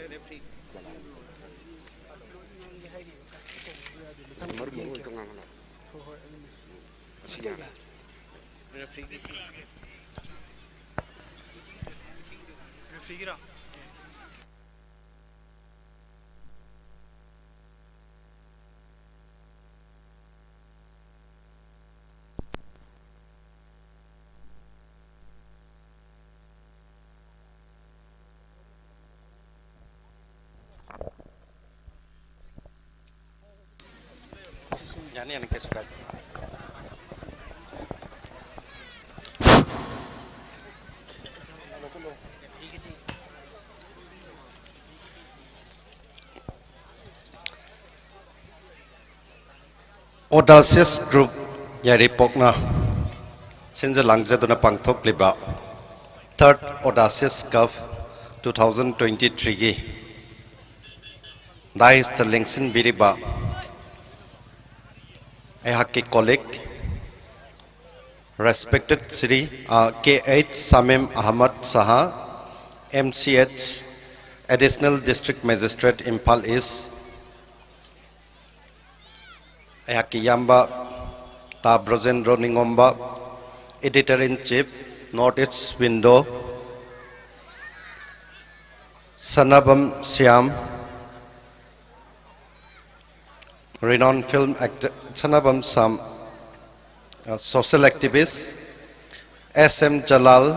ꯃꯔꯨ ꯃꯔꯨ ꯑꯣꯏꯕꯗꯣ ꯉꯥꯡꯍꯜꯂꯣ꯫ ꯑꯁꯤ ꯉꯥꯡ-, ꯌꯥꯅꯤ, ꯌꯥꯅꯤ, ꯀꯩꯁꯨ ꯀꯥꯏꯗꯦ꯫ Audacious Group ꯌꯥꯏꯔꯤꯄꯣꯛꯅ ꯁꯤꯟꯖ ꯂꯥꯡꯖꯗꯨꯅ ꯄꯥꯡꯊꯣꯛꯂꯤꯕ Third Audacious Cup two thousand twenty-threeꯒꯤ dais ꯇ ꯂꯦꯡꯁꯤꯟꯕꯤꯔꯤꯕ ꯑꯩꯍꯥꯛꯀꯤ colleague, respected Shri, uh, K H Samim Ahmad Saha, M C H, Additional District Magistrate, Imphal East, ꯑꯩꯍꯥꯛꯀꯤ ꯏꯌꯥꯝꯕ ꯇꯥ ꯕ꯭ꯔꯖꯦꯟꯗ꯭ꯔꯣ ꯅꯤꯡꯉꯣꯝꯕ, Editor in Chief, North East Window, Sanabam Shyam, renowned film actor, Sanabam Shyam, uh, social activist, S M Jalal,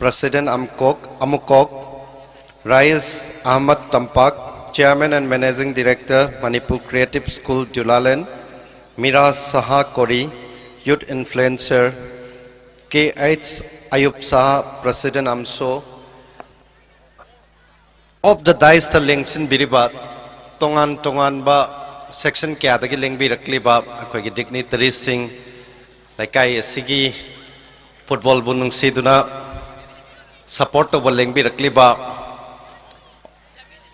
President Amkok, Amukok, Rais Ahmad Tampak, Chairman and Managing Director, Manipur Creative School, Julaland, Mira Saha Kori, Youth Influencer, K H Ayub Saha, President AMSO, of the dais ꯇ ꯂꯦꯡꯁꯤꯟꯕꯤꯔꯤꯕ, ꯇꯣꯉꯥꯟ ꯇꯣꯉꯥꯟꯕ section ꯀꯌꯥꯗꯒꯤ ꯂꯦꯡꯕꯤꯔꯛꯂꯤꯕ ꯑꯩꯈꯣꯏꯒꯤ dignitaries ꯁꯤꯡ, ꯂꯩꯀꯥꯏ ꯑꯁꯤꯒꯤ football ꯕꯨ ꯅꯨꯡꯁꯤꯗꯨꯅ support ꯇꯧꯕ ꯂꯦꯡꯕꯤꯔꯛꯂꯤꯕ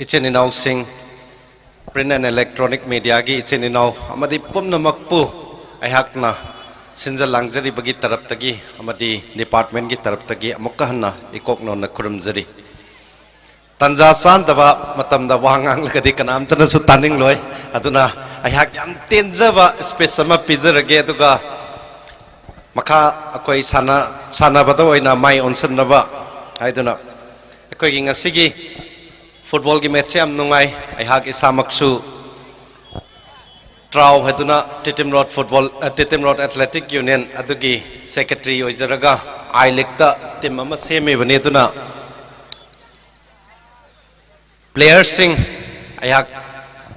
ꯏꯆꯤꯟ ꯏꯅꯥꯎꯁꯤꯡ, print and electronic media ꯒꯤ ꯏꯆꯤꯟ ꯏꯅꯥꯎ ꯑꯃꯗꯤ ꯄꯨꯝꯅꯃꯛꯄꯨ ꯑꯩꯍꯥꯛꯅ ꯁꯤꯟꯖ ꯂꯥꯡꯖꯔꯤꯕꯒꯤ ꯇꯔꯞꯇꯒꯤ ꯑꯃꯗꯤ department ꯀꯤ ꯇꯔꯞꯇꯒꯤ ꯑꯃꯨꯛꯀ ꯍꯟꯅ ꯏꯀꯣꯛ ꯅꯧꯅ ꯈꯨꯔꯨꯝꯖꯔꯤ꯫ ꯇꯥꯟꯖꯥ ꯆꯥꯗꯕ ꯃꯇꯝꯗ ꯋꯥ ꯉꯥꯡꯂꯒꯗꯤ ꯀꯅꯥꯝꯇꯅꯁꯨ ꯇꯥꯅꯤꯡꯂꯣꯏ꯫ ꯑꯗꯨꯅ ꯑꯩꯍꯥꯛ ꯌꯥꯝ ꯇꯦꯟꯖꯕ speech ꯑꯃ ꯄꯤꯖꯔꯒꯦ, ꯑꯗꯨꯒ ꯃꯈꯥ ꯑꯩꯈꯣꯏ ꯁꯥꯟꯅ-, ꯁꯥꯟꯅꯕꯗ ꯑꯣꯏꯅ ꯃꯥꯏ ꯑꯣꯟꯁꯤꯟꯅꯕ ꯍꯥꯏꯗꯨꯅ꯫ ꯑꯩꯈꯣꯏꯒꯤ ꯉꯁꯤꯒꯤ footballꯒꯤ matchꯁꯦ ꯌꯥꯝ ꯅꯨꯡꯉꯥꯏ꯫ ꯑꯩꯍꯥꯛ ꯏꯁꯥꯃꯛꯁꯨ ꯇ꯭ꯔꯥꯎ ꯍꯥꯏꯗꯨꯅ ꯇꯤꯇꯤꯝ ꯔꯣꯗ football, ꯑ, ꯇꯤꯇꯤꯝ ꯔꯣꯗ Athletic Union ꯑꯗꯨꯒꯤ secretary ꯑꯣꯏꯖꯔꯒ I Leagueꯇ team ꯑꯃ ꯁꯦꯝꯃꯤꯕꯅꯤ꯫ ꯑꯗꯨꯅ playerꯁꯤꯡ, ꯑꯩꯍꯥꯛ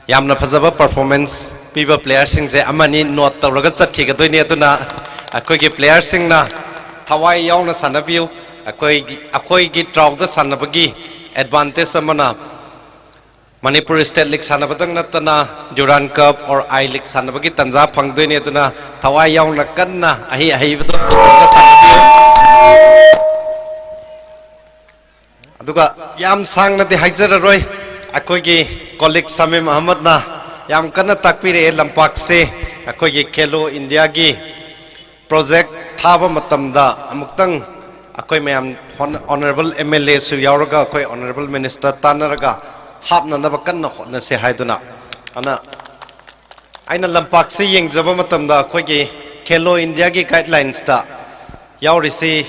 ꯌꯥꯝꯅ ꯐꯖꯕ performance ꯄꯤꯕ playerꯁꯤꯡꯁꯦ ꯑꯃꯅꯤ note ꯇꯧꯔꯒ ꯆꯠꯈꯤꯒꯗꯣꯏꯅꯤ꯫ ꯑꯗꯨꯅ ꯑꯩꯈꯣꯏꯒꯤ playerꯁꯤꯡꯅ ꯊꯋꯥꯏ ꯌꯥꯎꯅ ꯁꯥꯟꯅꯕꯤꯌꯨ꯫ ꯑꯩꯈꯣꯏꯒꯤ, ꯑꯩꯈꯣꯏꯒꯤ ꯇ꯭ꯔꯥꯎꯗ ꯁꯥꯟꯅꯕꯒꯤ advantage ꯑꯃꯅ ꯃꯅꯤꯄꯨꯔ State League ꯁꯥꯟꯅꯕꯗꯪ ꯅꯠꯇꯅ Durand Cup or I League ꯁꯥꯟꯅꯕꯒꯤ ꯇꯥꯟꯖꯥ ꯐꯪꯗꯣꯏꯅꯤ꯫ ꯑꯗꯨꯅ ꯊꯋꯥꯏ ꯌꯥꯎꯅ ꯀꯟꯅ ꯑꯍꯩ ꯑꯍꯩꯕꯗꯣ ꯄꯨꯊꯣꯛꯑꯒ ꯁꯥꯟꯅꯕꯤꯌꯨ꯫ ꯑꯗꯨꯒ ꯌꯥꯝ ꯁꯥꯡꯅꯗꯤ ꯍꯥꯏꯖꯔꯔꯣꯏ, ꯑꯩꯈꯣꯏꯒꯤ colleague ꯁꯃꯤꯝ ꯑꯍꯃꯗꯅ ꯌꯥꯝ ꯀꯟꯅ ꯇꯥꯛꯄꯤꯔꯛꯑꯦ꯫ ꯂꯝꯄꯥꯛꯁꯦ ꯑꯩꯈꯣꯏꯒꯤ ꯈꯦꯂꯣ ꯏꯟꯗꯤꯌꯥꯒꯤ project ꯊꯥꯕ ꯃꯇꯝꯗ ꯑꯃꯨꯛꯇꯪ ꯑꯩꯈꯣꯏ ꯃꯌꯥꯝ ꯍꯣꯟ-, Honourable MLAꯁꯨ ꯌꯥꯎꯔꯒ ꯑꯩꯈꯣꯏ Honourable Minister ꯇꯥꯟꯅꯔꯒ ꯍꯥꯞꯅꯅꯕ ꯀꯟꯅ ꯍꯣꯠꯅꯁꯦ ꯍꯥꯏꯗꯨꯅ꯫ ꯑꯗꯨꯅ ꯑꯩꯅ ꯂꯝꯄꯥꯛꯁꯤ ꯌꯦꯡꯖꯕ ꯃꯇꯝꯗ ꯑꯩꯈꯣꯏꯒꯤ ꯈꯦꯂꯣ ꯏꯟꯗꯤꯌꯥꯒꯤ guidelinesꯇ ꯌꯥꯎꯔꯤꯁꯤ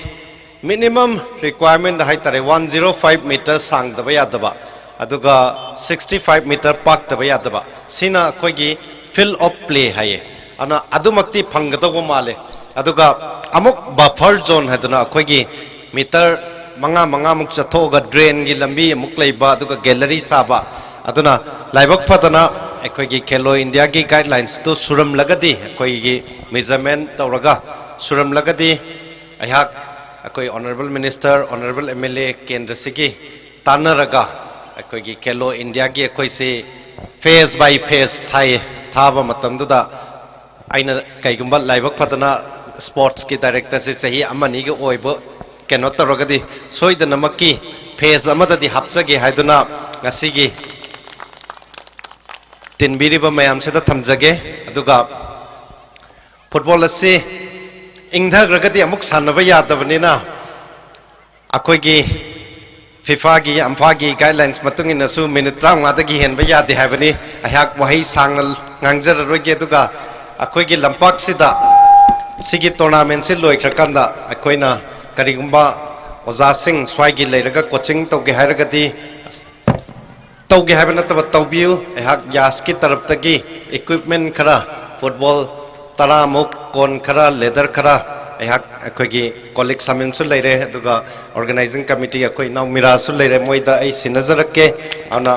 minimum requirement ꯍꯥꯏꯇꯥꯔꯦ, one zero five meter ꯁꯥꯡꯗꯕ ꯌꯥꯗꯕ, ꯑꯗꯨꯒ sixty five meter ꯄꯥꯛꯇꯕ ꯌꯥꯗꯕ, ꯁꯤꯅ ꯑꯩꯈꯣꯏꯒꯤ field of play ꯍꯥꯏꯌꯦ꯫ ꯑꯗꯨꯅ ꯑꯗꯨꯃꯛꯇꯤ ꯐꯪꯒꯗꯧꯕ ꯃꯥꯜꯂꯦ꯫ ꯑꯗꯨꯒ ꯑꯃꯨꯛ buffer zone ꯍꯥꯏꯗꯅ ꯑꯩꯈꯣꯏꯒꯤ meter ꯃꯉꯥ, ꯃꯉꯥꯃꯨꯛ ꯆꯠꯊꯣꯛꯑꯒ drainꯒꯤ ꯂꯝꯕꯤ ꯑꯃꯨꯛ ꯂꯩꯕ, ꯑꯗꯨꯒ gallery ꯁꯥꯕ꯫ ꯑꯗꯨꯅ ꯂꯥꯏꯕꯛ ꯐꯗꯅ ꯑꯩꯈꯣꯏꯒꯤ ꯈꯦꯂꯣ ꯏꯟꯗꯤꯌꯥꯒꯤ guidelinesꯇꯨ ꯁꯨꯔꯝꯂꯒꯗꯤ, ꯑꯩꯈꯣꯏꯒꯤ measurement ꯇꯧꯔꯒ ꯁꯨꯔꯝꯂꯒꯗꯤ, ꯑꯩꯍꯥꯛ ꯑꯩꯈꯣꯏ Honourable Minister, Honourable MLA, ꯀꯦꯟꯗ꯭ꯔꯁꯤꯒꯤ ꯇꯥꯟꯅꯔꯒ ꯑꯩꯈꯣꯏꯒꯤ ꯈꯦꯂꯣ ꯏꯟꯗꯤꯌꯥꯒꯤ ꯑꯩꯈꯣꯏꯁꯤ phase by phase ꯊꯥꯏꯌꯦ꯫ ꯊꯥꯕ ꯃꯇꯝꯗꯨꯗ ꯑꯩꯅ ꯀꯩꯒꯨꯝꯕ ꯂꯥꯏꯕꯛ ꯐꯗꯅ sportsꯀꯤ directorꯁꯦ ꯆꯍꯤ ꯑꯃꯅꯤꯒꯤ ꯑꯣꯏꯕ ꯀꯩꯅꯣ ꯇꯧꯔꯒꯗꯤ ꯁꯣꯏꯗꯅꯃꯛꯀꯤ phase ꯑꯃꯗꯗꯤ ꯍꯥꯞꯆꯒꯦ ꯍꯥꯏꯗꯨꯅ ꯉꯁꯤꯒꯤ ꯇꯤꯟꯕꯤꯔꯤꯕ ꯃꯌꯥꯝꯁꯤꯗ ꯊꯝꯖꯒꯦ꯫ ꯑꯗꯨꯒ football ꯑꯁꯤ ꯏꯪꯊꯈ꯭ꯔꯒꯗꯤ ꯑꯃꯨꯛ ꯁꯥꯟꯅꯕ ꯌꯥꯗꯕꯅꯤꯅ ꯑꯩꯈꯣꯏꯒꯤ ꯐꯤꯐꯥꯒꯤ ꯑꯝꯐꯥꯒꯤ ꯒꯥꯏꯗꯂꯥꯏꯟꯁ ꯃꯇꯨꯡ ꯏꯟꯅꯁꯨ ꯃꯤꯅꯤꯠ ꯇꯔꯥꯃꯉꯥꯗꯒꯤ ꯍꯦꯟꯕ ꯌꯥꯗꯦ ꯍꯥꯏꯕꯅꯤ꯫ ꯑꯩꯍꯥꯛ ꯋꯥꯍꯩ ꯁꯥꯡꯅ ꯉꯥꯡꯖꯔꯔꯣꯏꯒꯦ꯫ ꯑꯗꯨꯒ ꯑꯩꯈꯣꯏꯒꯤ ꯂꯝꯄꯥꯛꯁꯤꯗ ꯁꯤꯒꯤ ꯇꯣꯔꯅꯥꯃꯦꯟꯁꯤ ꯂꯣꯏꯈ꯭ꯔꯀꯥꯟꯗ ꯑꯩꯈꯣꯏꯅ ꯀꯔꯤꯒꯨꯝꯕ ꯑꯣꯖꯥꯁꯤꯡ ꯁ꯭ꯋꯥꯏꯒꯤ ꯂꯩꯔꯒ ꯀꯣꯆꯤꯡ ꯇꯧꯒꯦ ꯍꯥꯏꯔꯒꯗꯤ ꯇꯧꯒꯦ ꯍꯥꯏꯕ ꯅꯠꯇꯕ ꯇꯧꯕꯤꯌꯨ꯫ ꯑꯩꯍꯥꯛ ꯌꯥꯁꯀꯤ ꯇꯔꯞꯇꯒꯤ ꯏꯀ꯭ꯋꯤꯞꯃꯦꯟ ꯈꯔ, ꯐꯨꯠꯕꯣꯜ ꯇꯔꯥꯃꯨꯛ, ꯀꯣꯟ ꯈꯔ, ꯂꯦꯗꯔ ꯈꯔ, ꯑꯩꯍꯥꯛ ꯑꯩꯈꯣꯏꯒꯤ ꯀꯣꯂꯤꯛ ꯁꯥꯃꯤꯟꯁꯨ ꯂꯩꯔꯦ, ꯑꯗꯨꯒ ꯑꯣꯔꯒꯅꯥꯏꯖꯤꯡ ꯀꯃꯤꯇꯤ ꯑꯩꯈꯣꯏ ꯏꯅꯥꯎ ꯃꯤꯔꯥꯁꯨ ꯂꯩꯔꯦ, ꯃꯣꯏꯗ ꯑꯩ ꯁꯤꯟꯅꯖꯔꯛꯀꯦ꯫ ꯑꯗꯨꯅ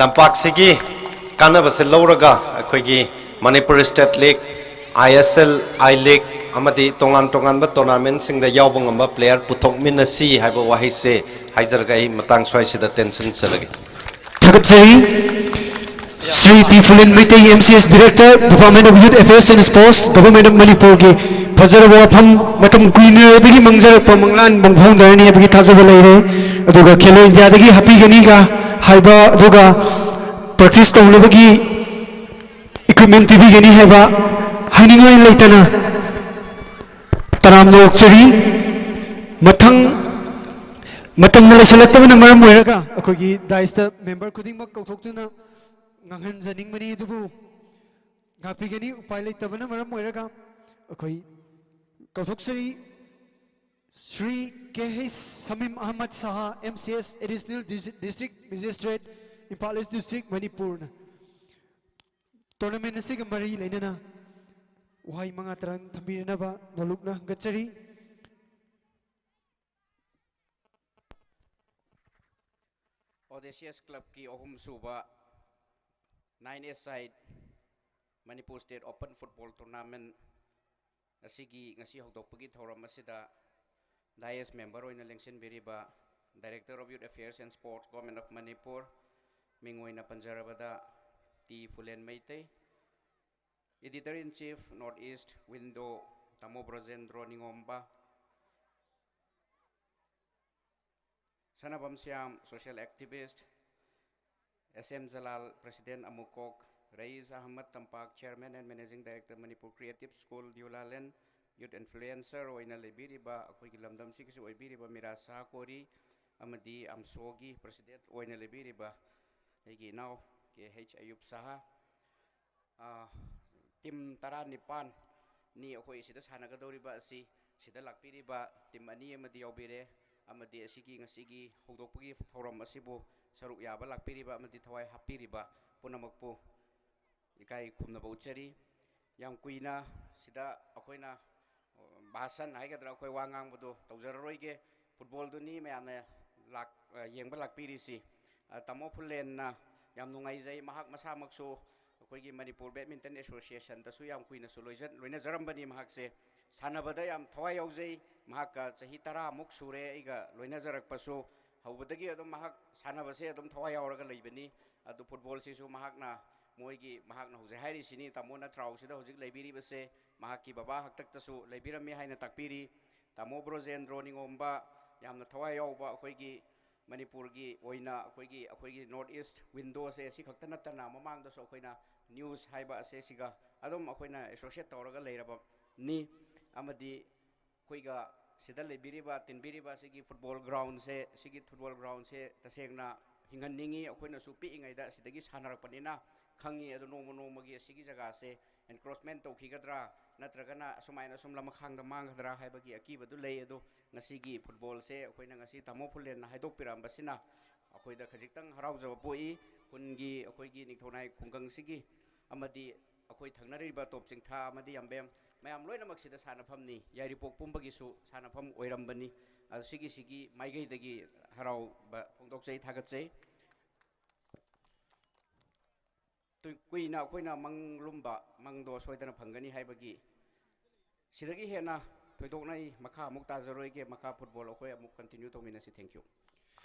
ꯂꯝꯄꯥꯛꯁꯤꯒꯤ ꯀꯥꯟꯅꯕꯁꯦ ꯂꯧꯔꯒ ꯑꯩꯈꯣꯏꯒꯤ ꯃꯅꯤꯄꯨꯔ ꯁ꯭ꯇꯦꯠ ꯂꯤꯒ, ꯑꯥꯏ ꯑꯦꯁ ꯑꯦꯜ, ꯑꯥꯏ ꯂꯤꯒ ꯑꯃꯗꯤ ꯇꯣꯉꯥꯟ ꯇꯣꯉꯥꯟꯕ ꯇꯣꯔꯅꯥꯃꯦꯟꯁꯤꯡꯗ ꯌꯥꯎꯕ ꯉꯝꯕ ꯄ꯭ꯂꯦꯌꯔ ꯄꯨꯊꯣꯛꯃꯤꯟꯅꯁꯤ ꯍꯥꯏꯕ ꯋꯥꯍꯩꯁꯦ ꯍꯥꯏꯖꯔꯒ ꯑꯩ ꯃꯇꯥꯡ ꯁ꯭ꯋꯥꯏꯁꯤꯗ ꯇꯦꯟꯁꯤꯟꯖꯔꯒꯦ꯫ ꯊꯥꯒꯠꯆꯔꯤ꯫ Shri T Phulen Meitei, M C S Director, Department of Youth Affairs and Sports, Government of ꯃꯅꯤꯄꯨꯔꯒꯤ ꯐꯖꯔꯕ ꯋꯥꯐꯝ, ꯃꯇꯝ ꯀꯨꯏꯅ ꯂꯩꯔꯕꯒꯤ ꯃꯥꯡꯖꯔꯛꯄ ꯃꯪꯂꯥꯟ ꯃꯪꯐꯥꯎꯅꯔꯅꯤ ꯍꯥꯏꯕꯒꯤ ꯊꯥꯖꯕ ꯂꯩꯔꯦ꯫ ꯑꯗꯨꯒ ꯈꯦꯂꯣ ꯏꯟꯗꯤꯌꯥꯗꯒꯤ ꯍꯥꯞꯄꯤꯒꯅꯤꯒ ꯍꯥꯏꯕ, ꯑꯗꯨꯒ ꯄ꯭ꯔꯦꯛꯇꯤꯁ ꯇꯧꯅꯕꯒꯤ ꯏꯀ꯭ꯋꯤꯞꯃꯦꯟ ꯄꯤꯕꯤꯒꯅꯤ ꯍꯥꯏꯕ ꯍꯥꯏꯅꯤꯡꯉꯥꯏ ꯂꯩꯇꯅ ꯇꯔꯥꯝꯅ ꯑꯣꯛꯆꯔꯤ꯫ ꯃꯊꯪ ꯃꯇꯝꯅ ꯂꯩꯁꯤꯜꯂꯛꯇꯕꯅ ꯃꯔꯝ ꯑꯣꯏꯔꯒ ꯑꯩꯈꯣꯏꯒꯤ ꯗꯥꯏꯁꯇ ꯃꯦꯝꯕꯔ ꯈꯨꯗꯤꯡꯃꯛ ꯀꯧꯊꯣꯛꯇꯨꯅ ꯉꯥꯡꯍꯟꯖꯅꯤꯡꯕꯅꯤ, ꯑꯗꯨꯕꯨ ꯉꯥꯛꯄꯤꯒꯅꯤ꯫ ꯎꯄꯥꯏ ꯂꯩꯇꯕꯅ ꯃꯔꯝ ꯑꯣꯏꯔꯒ ꯑꯩꯈꯣꯏ ꯀꯧꯊꯣꯛꯆꯔꯤ꯫ Shri K H Samim Ahmad Shah, M C S, Additional Dis- District Magistrate, Imphal East District, ꯃꯅꯤꯄꯨꯔꯅ ꯇꯣꯔꯅꯥꯃꯦꯟ ꯑꯁꯤꯒ ꯃꯔꯤ ꯂꯩꯅꯅ ꯋꯥꯍꯩ ꯃꯉꯥ ꯇꯔꯥ ꯊꯝꯕꯤꯅꯅꯕ ꯅꯣꯂꯨꯛꯅ ꯍꯪꯒꯠꯆꯔꯤ꯫ ꯑꯣꯗꯦꯁꯤꯌꯁ ꯀ꯭ꯂꯕꯀꯤ ꯑꯍꯨꯝꯁꯨꯕ nine A side Manipur state open football tournament ꯑꯁꯤꯒꯤ ꯉꯁꯤ ꯍꯧꯗꯣꯛꯄꯒꯤ ꯊꯧꯔꯝ ꯑꯁꯤꯗ ꯗꯥꯏꯁ ꯃꯦꯝꯕꯔ ꯑꯣꯏꯅ ꯂꯦꯡꯁꯤꯟꯕꯤꯔꯤꯕ Director of Youth Affairs and Sports, Government of Manipur, ꯃꯤꯡ ꯑꯣꯏꯅ ꯄꯟꯖꯔꯕꯗ T Phulen Meitei, Editor in Chief, North East Window, ꯇꯥꯃꯣ ꯕ꯭ꯔꯖꯦꯟꯗ꯭ꯔꯣ ꯅꯤꯉꯣꯝꯕ, Sanabam Shyam, social activist, S M Jalal, President ꯑꯃꯨꯀꯣꯛ, ꯔꯌꯤꯁ Ahmad Tampak, Chairman and Managing Director, Manipur Creative School, ꯗꯤꯌꯨꯂꯥꯂꯦꯟ, Youth Influencer ꯑꯣꯏꯅ ꯂꯩꯕꯤꯔꯤꯕ, ꯑꯩꯈꯣꯏꯒꯤ ꯂꯝꯗꯝꯁꯤꯒꯤꯁꯨ ꯑꯣꯏꯕꯤꯔꯤꯕ ꯃꯤꯔꯥ ꯁꯥꯍ ꯀꯣꯔꯤ, ꯑꯃꯗꯤ ꯑꯝꯁꯣꯒꯤ president ꯑꯣꯏꯅ ꯂꯩꯕꯤꯔꯤꯕ ꯑꯩꯒꯤ ꯏꯅꯥꯎ ꯀꯦ ꯍꯩꯆ ꯑꯌꯨꯕ ꯁꯍꯥ, ꯑꯥ, ꯇꯤꯝ ꯇꯔꯥꯅꯤꯄꯥꯟꯅꯤ ꯑꯩꯈꯣꯏ ꯁꯤꯗ ꯁꯥꯟꯅꯒꯗꯧꯔꯤꯕ ꯑꯁꯤ꯫ ꯁꯤꯗ ꯂꯥꯛꯄꯤꯔꯤꯕ ꯇꯤꯝ ꯑꯅꯤ ꯑꯃꯗꯤ ꯌꯥꯎꯕꯤꯔꯦ, ꯑꯃꯗꯤ ꯑꯁꯤꯒꯤ ꯉꯁꯤꯒꯤ ꯍꯧꯗꯣꯛꯄꯒꯤ ꯊꯧꯔꯝ ꯑꯁꯤꯕꯨ ꯁꯔꯨꯛ ꯌꯥꯕ ꯂꯥꯛꯄꯤꯔꯤꯕ ꯑꯃꯗꯤ ꯊꯋꯥꯏ ꯍꯥꯞꯄꯤꯔꯤꯕ ꯄꯨꯝꯅꯃꯛꯄꯨ ꯏꯀꯥꯏ ꯈꯨꯝꯅꯕ ꯎꯠꯆꯔꯤ꯫ ꯌꯥꯝ ꯀꯨꯏꯅ ꯁꯤꯗ ꯑꯩꯈꯣꯏꯅ, ꯑ, ꯚꯥꯁꯟ ꯍꯥꯏꯒꯗ꯭ꯔꯥ, ꯑꯩꯈꯣꯏ ꯋꯥ ꯉꯥꯡꯕꯗꯣ ꯇꯧꯖꯔꯔꯣꯏꯒꯦ꯫ ꯐꯨꯠꯕꯣꯜꯗꯨꯅꯤ ꯃꯌꯥꯝꯅ ꯂꯥꯛ-, ꯑ, ꯌꯦꯡꯕ ꯂꯥꯛꯄꯤꯔꯤꯁꯤ꯫ ꯑ, ꯇꯥꯃꯣ ꯐꯨꯂꯦꯟꯅ ꯌꯥꯝ ꯅꯨꯡꯉꯥꯏꯖꯩ꯫ ꯃꯍꯥꯛ ꯃꯁꯥꯃꯛꯁꯨ ꯑꯩꯈꯣꯏꯒꯤ ꯃꯅꯤꯄꯨꯔ ꯕꯦꯗꯃꯤꯟꯇꯟ ꯑꯦꯁꯣꯁꯤꯌꯦꯁꯟꯗꯁꯨ ꯌꯥꯝ ꯀꯨꯏꯅꯁꯨ ꯂꯣꯏꯖ-, ꯂꯣꯏꯅꯖꯔꯝꯕꯅꯤ ꯃꯍꯥꯛꯁꯦ꯫ ꯁꯥꯟꯅꯕꯗ ꯌꯥꯝ ꯊꯋꯥꯏ ꯌꯥꯎꯖꯩ꯫ ꯃꯍꯥꯛꯀ ꯆꯍꯤ ꯇꯔꯥꯃꯨꯛ ꯁꯨꯔꯦ ꯑꯩꯒ ꯂꯣꯏꯅꯖꯔꯛꯄꯁꯨ꯫ ꯍꯧꯕꯗꯒꯤ ꯑꯗꯨꯝ ꯃꯍꯥꯛ ꯁꯥꯟꯅꯕꯁꯦ ꯑꯗꯨꯝ ꯊꯋꯥꯏ ꯌꯥꯎꯔꯒ ꯂꯩꯕꯅꯤ꯫ ꯑꯗꯨ ꯐꯨꯠꯕꯣꯜꯁꯤꯁꯨ ꯃꯍꯥꯛꯅ, ꯃꯣꯏꯒꯤ, ꯃꯍꯥꯛꯅ ꯍꯧꯖꯤꯛ ꯍꯥꯏꯔꯤꯁꯤꯅꯤ, ꯇꯥꯃꯣꯅ ꯇ꯭ꯔꯥꯎꯁꯤꯗ ꯍꯧꯖꯤꯛ ꯂꯩꯕꯤꯔꯤꯕꯁꯦ ꯃꯍꯥꯛꯀꯤ ꯕꯕꯥ ꯍꯥꯛꯇꯛꯇꯁꯨ ꯂꯩꯕꯤꯔꯝꯃꯤ ꯍꯥꯏꯅ ꯇꯥꯛꯄꯤꯔꯤ꯫ ꯇꯥꯃꯣ ꯕ꯭ꯔꯣꯖꯦꯟꯗ꯭ꯔꯣ ꯅꯤꯉꯣꯝꯕ, ꯌꯥꯝꯅ ꯊꯋꯥꯏ ꯌꯥꯎꯕ ꯑꯩꯈꯣꯏꯒꯤ ꯃꯅꯤꯄꯨꯔꯒꯤ ꯑꯣꯏꯅ ꯑꯩꯈꯣꯏꯒꯤ, ꯑꯩꯈꯣꯏꯒꯤ ꯅꯣꯔꯠ ꯏꯁ ꯋꯤꯟꯗꯣꯁꯦ ꯑꯁꯤ ꯈꯛꯇ ꯅꯠꯇꯅ ꯃꯃꯥꯡꯗꯁꯨ ꯑꯩꯈꯣꯏꯅ ꯅ꯭ꯌꯨꯁ ꯍꯥꯏꯕ ꯑꯁꯦ ꯁꯤꯒ ꯑꯗꯨꯝ ꯑꯩꯈꯣꯏꯅ ꯑꯦꯁꯣꯁꯤꯌꯦꯠ ꯇꯧꯔꯒ ꯂꯩꯔꯕꯅꯤ꯫ ꯑꯃꯗꯤ ꯑꯩꯈꯣꯏꯒ ꯁꯤꯗ ꯂꯩꯕꯤꯔꯤꯕ, ꯇꯤꯟꯕꯤꯔꯤꯕ ꯁꯤꯒꯤ ꯐꯨꯠꯕꯣꯜ ꯒ꯭ꯔꯥꯎꯟꯁꯦ, ꯁꯤꯒꯤ ꯐꯨꯠꯕꯣꯜ ꯒ꯭ꯔꯥꯎꯟꯁꯦ ꯇꯁꯦꯡꯅ ꯍꯤꯡꯍꯟꯅꯤꯡꯉꯤ꯫ ꯑꯩꯈꯣꯏꯅꯁꯨ ꯄꯤꯛꯏꯉꯩꯗ ꯁꯤꯗꯒꯤ ꯁꯥꯟꯅꯔꯛꯄꯅꯤꯅ ꯈꯪꯉꯤ꯫ ꯑꯗꯣ ꯅꯣꯡꯃ ꯅꯣꯡꯃꯒꯤ ꯑꯁꯤꯒꯤ ꯖꯒꯥꯁꯦ ꯑꯦꯟꯀ꯭ꯔꯣꯆꯃꯦꯟ ꯇꯧꯈꯤꯒꯗ꯭ꯔꯥ, ꯅꯠꯇ꯭ꯔꯒꯅ ꯑꯁꯨꯃꯥꯏꯅ ꯁꯨꯝ ꯂꯃꯈꯥꯡꯗ ꯃꯥꯡꯒꯗ꯭ꯔꯥ ꯍꯥꯏꯕꯒꯤ ꯑꯀꯤꯕꯗꯨ ꯂꯩ꯫ ꯑꯗꯣ ꯉꯁꯤꯒꯤ ꯐꯨꯠꯕꯣꯜꯁꯦ ꯑꯩꯈꯣꯏꯅ ꯉꯁꯤ ꯇꯥꯃꯣ ꯐꯨꯂꯦꯟꯅ ꯍꯥꯏꯗꯣꯛꯄꯤꯔꯛꯑꯝꯕꯁꯤꯅ ꯑꯩꯈꯣꯏꯗ ꯈꯖꯤꯛꯇꯪ ꯍꯔꯥꯎꯖꯕ ꯄꯣꯛꯏ꯫ ꯈꯨꯟꯒꯤ, ꯑꯩꯈꯣꯏꯒꯤ ꯅꯤꯡꯊꯧꯅꯥꯏ ꯈꯨꯡꯒꯪꯁꯤꯒꯤ ꯑꯃꯗꯤ ꯑꯩꯈꯣꯏ ꯊꯪꯅꯔꯤꯕ ꯇꯣꯞ ꯆꯤꯡꯊꯥ ꯑꯃꯗꯤ ꯌꯥꯝꯕꯦꯝ ꯃꯌꯥꯝ ꯂꯣꯏꯅꯃꯛꯁꯤꯗ ꯁꯥꯟꯅꯐꯝꯅꯤ, ꯌꯥꯏꯔꯤꯄꯣꯛ ꯄꯨꯝꯕꯒꯤꯁꯨ ꯁꯥꯟꯅꯐꯝ ꯑꯣꯏꯔꯝꯕꯅꯤ꯫ ꯑꯗꯨ ꯁꯤꯒꯤ, ꯁꯤꯒꯤ ꯃꯥꯏꯀꯩꯗꯒꯤ ꯍꯔꯥꯎꯕ ꯐꯣꯡꯗꯣꯛꯆꯩ, ꯊꯥꯒꯠꯆꯩ꯫ ꯇꯨ-, ꯀꯨꯏꯅ ꯑꯩꯈꯣꯏꯅ ꯃꯪ ꯂꯨꯝꯕ ꯃꯪꯗꯣ ꯁꯣꯏꯗꯅ ꯐꯪꯒꯅꯤ ꯍꯥꯏꯕꯒꯤ, ꯁꯤꯗꯒꯤ ꯍꯦꯟꯅ ꯊꯣꯏꯗꯣꯛꯅ ꯑꯩ ꯃꯈꯥ ꯑꯃꯨꯛ ꯇꯥꯖꯔꯣꯏꯒꯦ꯫ ꯃꯈꯥ ꯐꯨꯠꯕꯣꯜ ꯑꯩꯈꯣꯏ ꯑꯃꯨꯛ ꯀꯟꯇꯤꯅ꯭ꯌꯨ ꯇꯧꯃꯤꯟꯅꯁꯤ꯫ Thank you꯫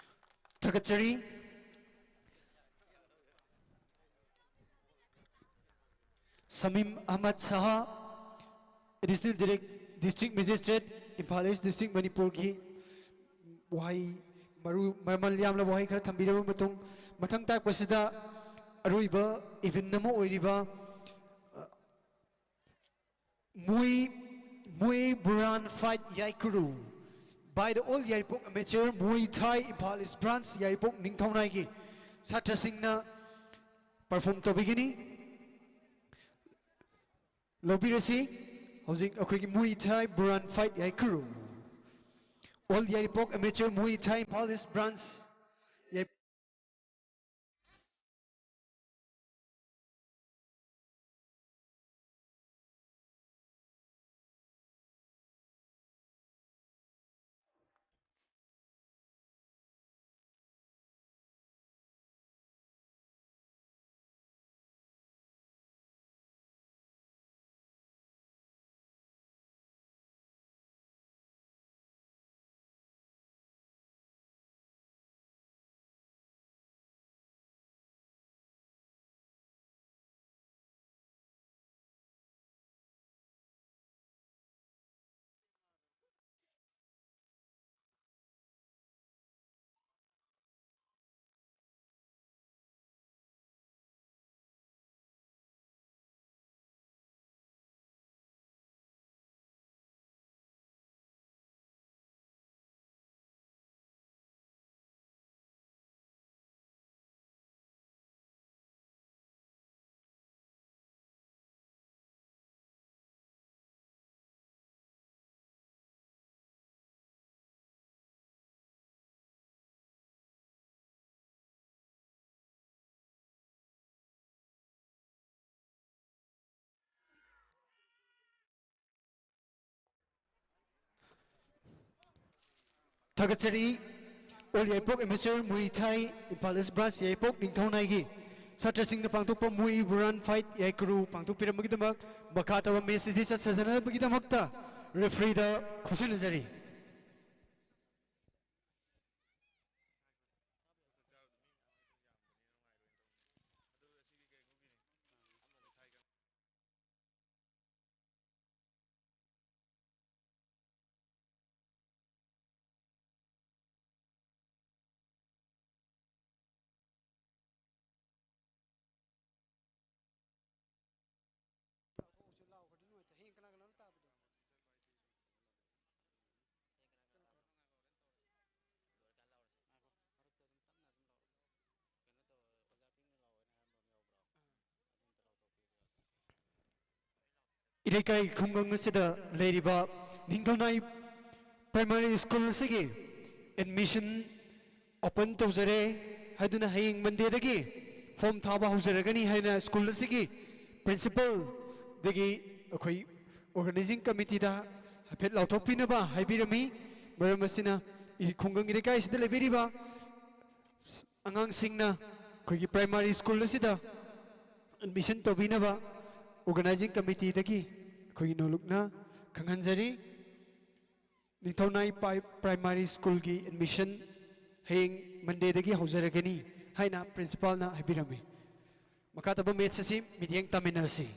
ꯊꯥꯒꯠꯆꯔꯤ꯫ Samim Ahmad Shah, additional direct-, district magistrate, Imphal east district, ꯃꯅꯤꯄꯨꯔꯒꯤ ꯋꯥꯍꯩ ꯃꯔꯨ, ꯃꯃꯜ ꯌꯥꯝꯂꯕ ꯋꯥꯍꯩ ꯈꯔ ꯊꯝꯕꯤꯔꯕ ꯃꯇꯨꯡ, ꯃꯊꯪ ꯇꯥꯛꯄꯁꯤꯗ ꯑꯔꯣꯏꯕ ꯏꯚꯦꯟ ꯑꯃ ꯑꯣꯏꯔꯤꯕ, ꯑ, ꯃꯨꯏ, ꯃꯨꯏ ꯕꯨꯔꯥꯟ fight ꯌꯥꯏꯀꯨꯔꯨ, By the All Yairipok Amateur Muay Thai Imphal East Branch, ꯌꯥꯏꯔꯤꯄꯣꯛ ꯅꯤꯡꯊꯧꯅꯥꯏꯒꯤ ꯁꯥꯇ꯭ꯔꯁꯤꯡꯅ perform ꯇꯧꯕꯤꯒꯅꯤ꯫ ꯂꯧꯕꯤꯔꯁꯤ꯫ ꯍꯧꯖꯤꯛ ꯑꯩꯈꯣꯏꯒꯤ Muay Thai Buran Fight ꯌꯥꯏꯀ꯭ꯔꯨ, All Yairipok Amateur Muay Thai Imphal East Branch, ꯌꯥꯏ- ꯊꯥꯒꯠꯆꯔꯤ꯫ All Yairipok Amateur Muay Thai Imphal East Branch ꯌꯥꯏꯔꯤꯄꯣꯛ ꯅꯤꯡꯊꯧꯅꯥꯏꯒꯤ ꯁꯥꯇ꯭ꯔꯁꯤꯡꯅ ꯄꯥꯡꯊꯣꯛꯄ Muay Buran Fight ꯌꯥꯏꯀ꯭ꯔꯨ ꯄꯥꯡꯊꯣꯛꯄꯤꯔꯝꯕꯒꯤꯗꯃꯛ, ꯃꯈꯥ ꯇꯥꯕ match ꯑꯁꯤ ꯆꯠꯊꯖꯅꯕꯒꯤꯗꯃꯛꯇ referee ꯗ ꯈꯨꯠꯁꯝꯅꯖꯔꯤ꯫ ꯏꯔꯩꯀꯥꯏ ꯈꯨꯡꯒꯪ ꯑꯁꯤꯗ ꯂꯩꯔꯤꯕ ꯅꯤꯡꯊꯧꯅꯥꯏ ꯄ꯭ꯔꯥꯏꯃꯥꯔꯤ ꯁ꯭ꯀꯨꯜ ꯑꯁꯤꯒꯤ ꯑꯦꯗꯃꯤꯁꯟ ꯑꯣꯄꯟ ꯇꯧꯖꯔꯦ ꯍꯥꯏꯗꯨꯅ ꯍꯌꯦꯡ ꯃꯟꯗꯦꯗꯒꯤ ꯐꯣꯔꯝ ꯊꯥꯕ ꯍꯧꯖꯔꯒꯅꯤ ꯍꯥꯏꯅ ꯁ꯭ꯀꯨꯜ ꯑꯁꯤꯒꯤ ꯄ꯭ꯔꯤꯟꯁꯤꯄꯜꯗꯒꯤ ꯑꯩꯈꯣꯏ ꯑꯣꯔꯒꯅꯥꯏꯖꯤꯡ ꯀꯃꯤꯇꯤꯗ ꯍꯥꯏꯐꯦꯠ ꯂꯥꯎꯊꯣꯛꯄꯤꯅꯕ ꯍꯥꯏꯕꯤꯔꯝꯃꯤ꯫ ꯃꯔꯝ ꯑꯁꯤꯅ ꯏ-, ꯈꯨꯡꯒꯪ ꯏꯔꯩꯀꯥꯏ ꯑꯁꯤꯗ ꯂꯩꯕꯤꯔꯤꯕ ꯑꯉꯥꯡꯁꯤꯡꯅ ꯑꯩꯈꯣꯏꯒꯤ ꯄ꯭ꯔꯥꯏꯃꯥꯔꯤ ꯁ꯭ꯀꯨꯜ ꯑꯁꯤꯗ ꯑꯦꯗꯃꯤꯁꯟ ꯇꯧꯕꯤꯅꯕ ꯑꯣꯔꯒꯅꯥꯏꯖꯤꯡ ꯀꯃꯤꯇꯤꯗꯒꯤ ꯑꯩꯈꯣꯏꯒꯤ ꯅꯣꯂꯨꯛꯅ ꯈꯪꯍꯟꯖꯔꯤ꯫ ꯅꯤꯡꯊꯧꯅꯥꯏ ꯄꯥꯏ-, ꯄ꯭ꯔꯥꯏꯃꯥꯔꯤ ꯁ꯭ꯀꯨꯜꯒꯤ ꯑꯦꯗꯃꯤꯁꯟ ꯍꯌꯦꯡ ꯃꯟꯗꯦꯗꯒꯤ ꯍꯧꯖꯔꯒꯅꯤ ꯍꯥꯏꯅ ꯄ꯭ꯔꯤꯟꯁꯤꯄꯥꯜꯅ ꯍꯥꯏꯕꯤꯔꯝꯃꯤ꯫ ꯃꯈꯥ ꯇꯥꯕ ꯃꯦꯠꯆ ꯑꯁꯤ ꯃꯤꯠꯌꯦꯡ ꯇꯥꯃꯤꯟꯅꯔꯁꯤ꯫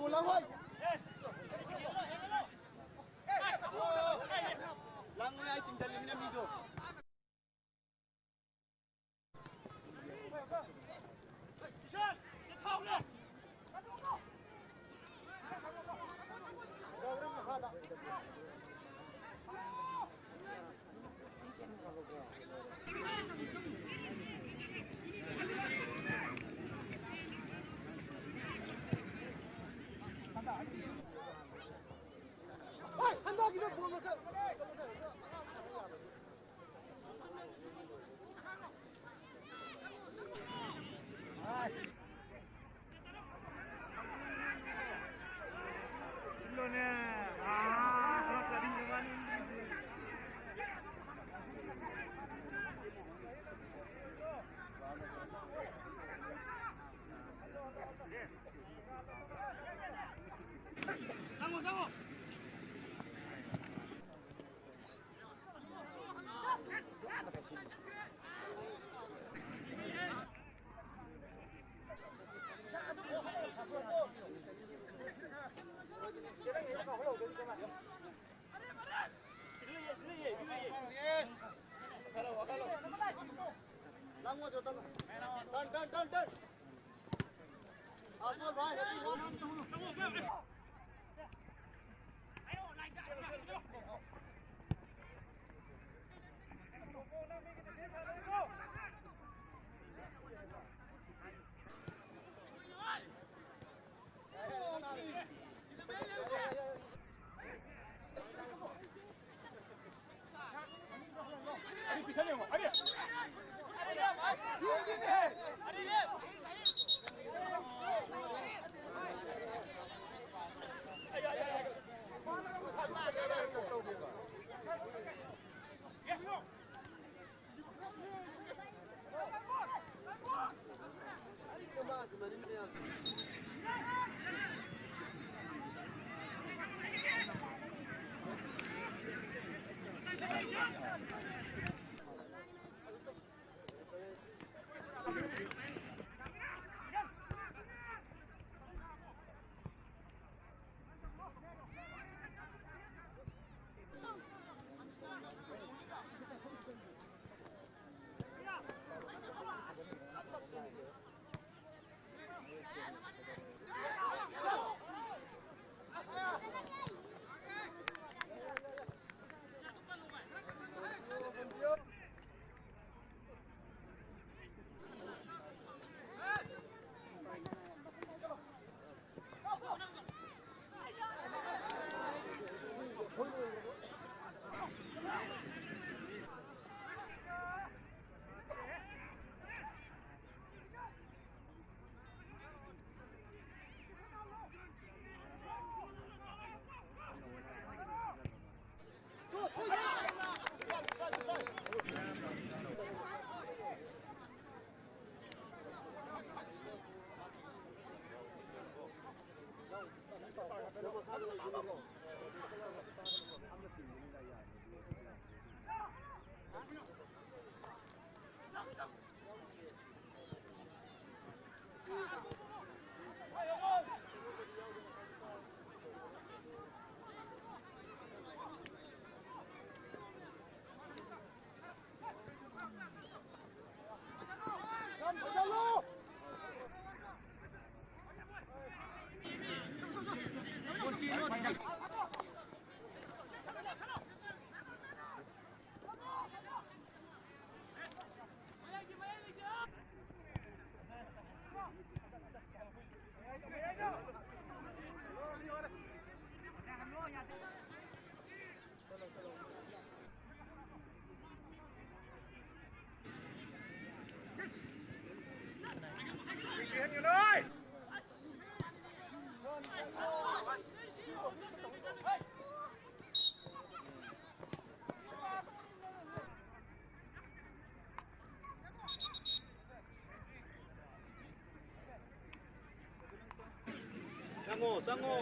ꯂꯪꯉꯨ, ꯂꯪꯉꯨ, ꯑꯩ ꯆꯤꯡꯁꯤꯜꯂꯤꯃꯤꯅ ꯃꯤꯗꯣ꯫ Yes. Done, done, done, done. Apple bhai, happy one. ꯆꯪꯉꯣ, ꯆꯪꯉꯣ꯫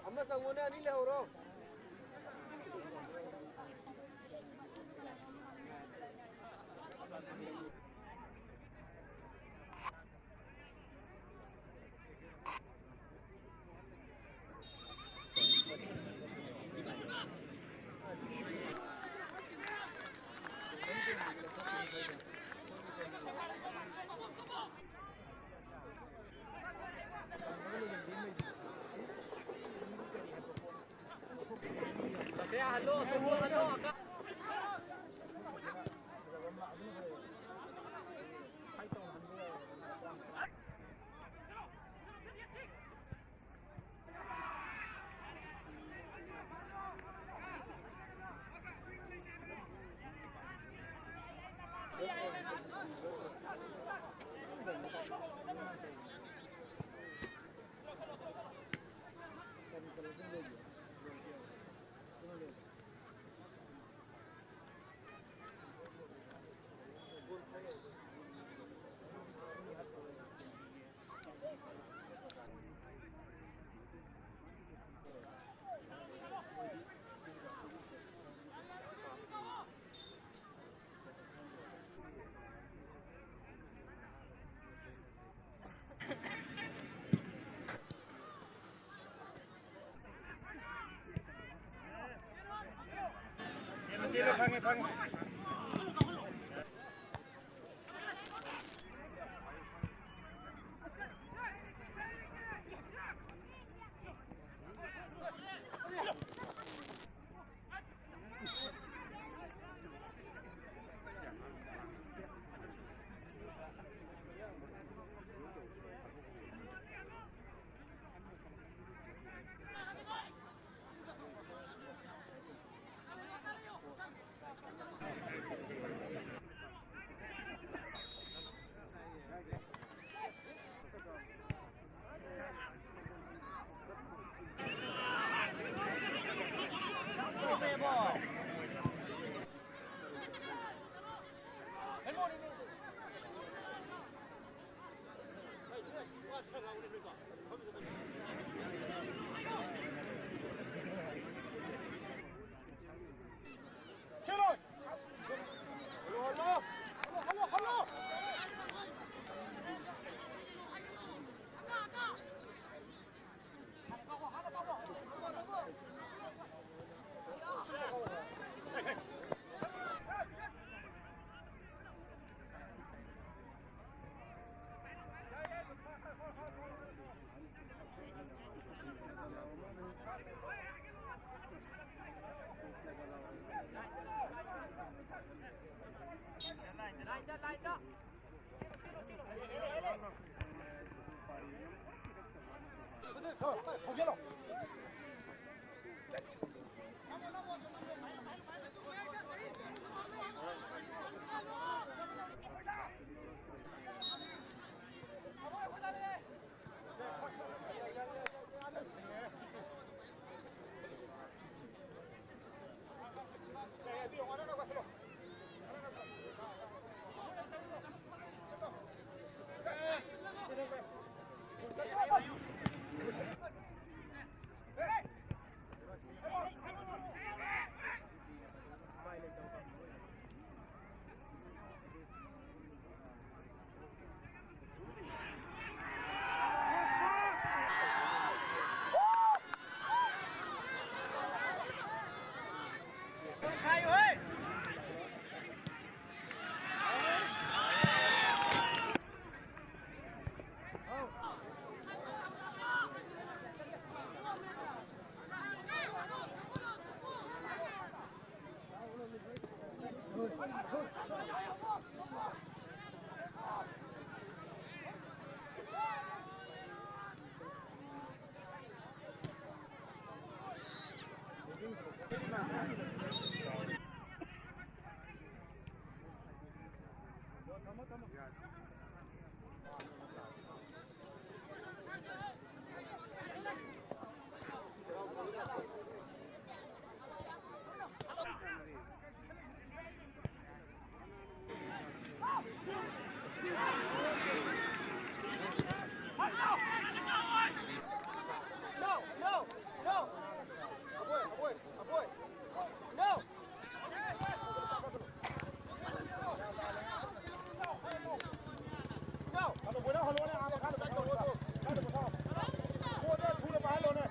ꯑꯃ ꯆꯪꯉꯣꯅꯦ, ꯑꯅꯤ ꯂꯩꯍꯧꯔꯣ꯫ ꯆꯦꯜꯂꯣ, ꯆꯦꯜꯂꯣ, ꯈꯪꯉꯦ, ꯈꯪꯉꯦ꯫ ꯊꯧꯖꯤꯜꯂꯣ꯫ No, no, no. Avoid, avoid, avoid. No. No. Hello, ꯕꯣꯏꯅꯥꯎ, ꯍꯜꯂꯣꯅꯦ, ꯑꯥ ꯃꯈꯥꯗ ꯄꯣꯊꯥꯎ꯫ ꯃꯈꯥꯗ ꯄꯣꯊꯥꯎ꯫ ꯕꯣꯜꯗꯣ ꯊꯨꯅ ꯄꯥꯏꯍꯜꯂꯣꯅꯦ꯫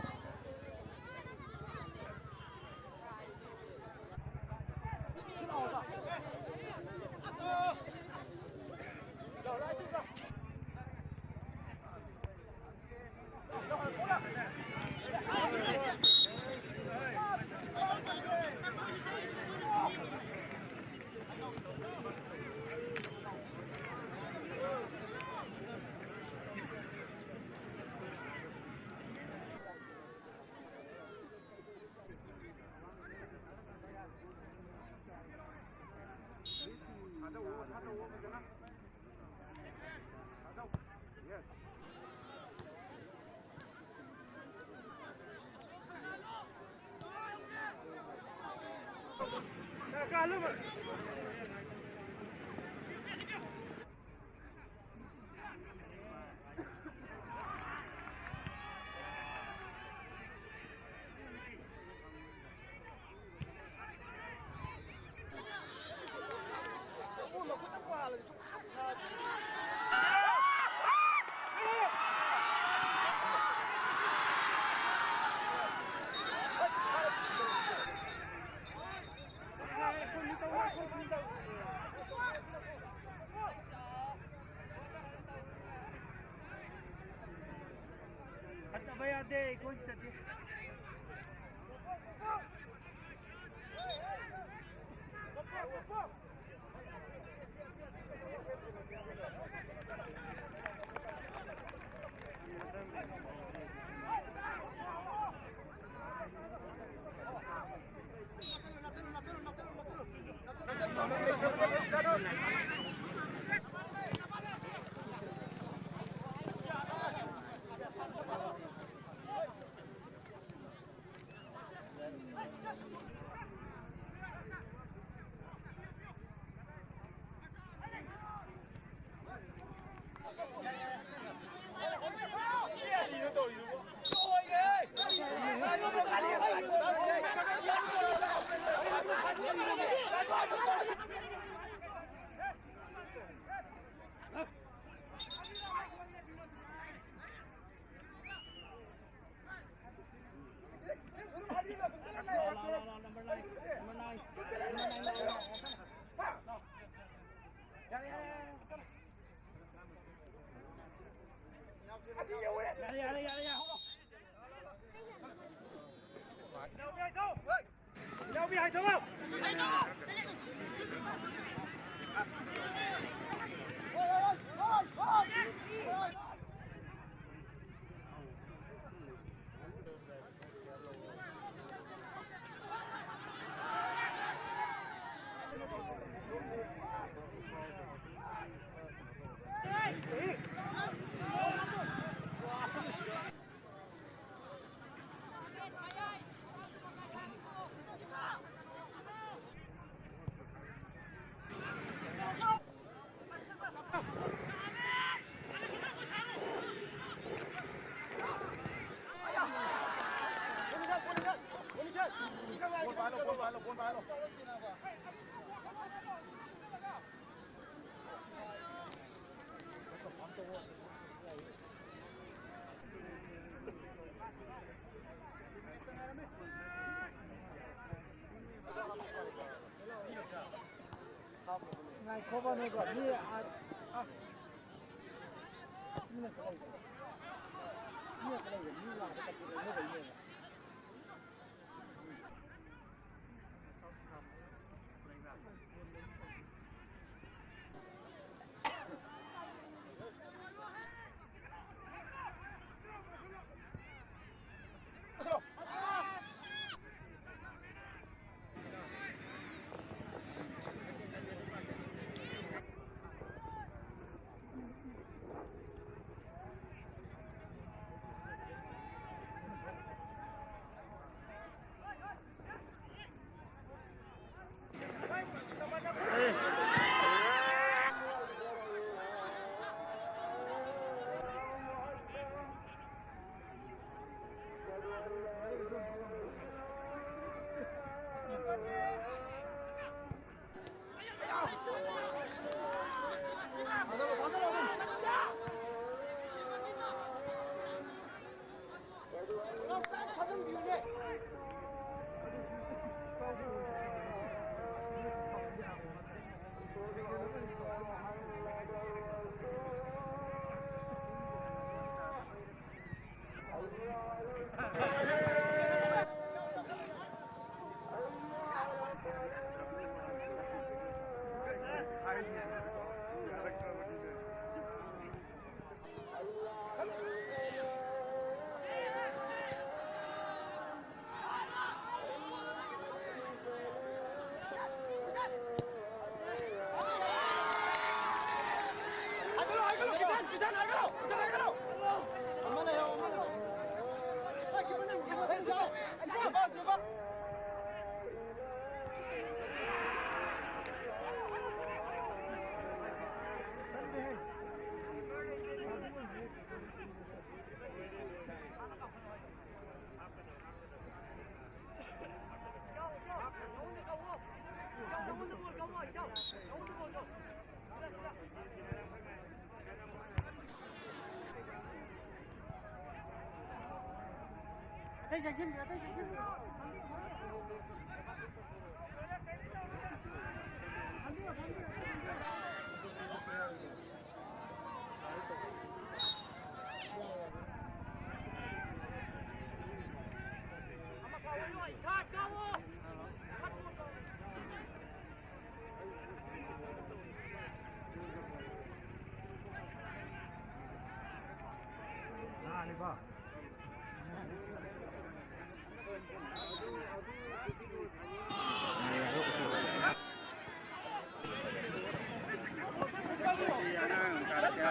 ꯐꯠꯇꯕ ꯌꯥꯗꯦ, ꯑꯩꯈꯣꯏ ꯁꯤꯗꯗꯤ꯫ ꯌꯥꯔꯦ, ꯌꯥꯔꯦ, ꯌꯥꯔꯦ, ꯌꯥꯔꯦ, ꯍꯧꯔꯣ꯫ ꯏꯅꯥꯎꯕꯤ ꯍꯥꯏꯊꯧ! ꯉꯥꯏꯈꯣꯕ ꯅꯣꯏꯕ, ꯃꯤ ꯑ, ꯑ, ꯃꯤꯅ ꯀꯗꯥꯏꯗ? ꯃꯤꯅ ꯀꯗꯥꯏꯗ? ꯃꯤ ꯂꯥꯛꯄ ꯇꯠꯄꯗ ꯅꯣꯏ ꯂꯩꯅꯦꯕ꯫ ꯑꯇꯩ ꯆꯪꯁꯤꯟꯕꯤꯌꯨ, ꯑꯇꯩ ꯆꯪꯁꯤꯟꯕꯤꯌꯨ꯫ The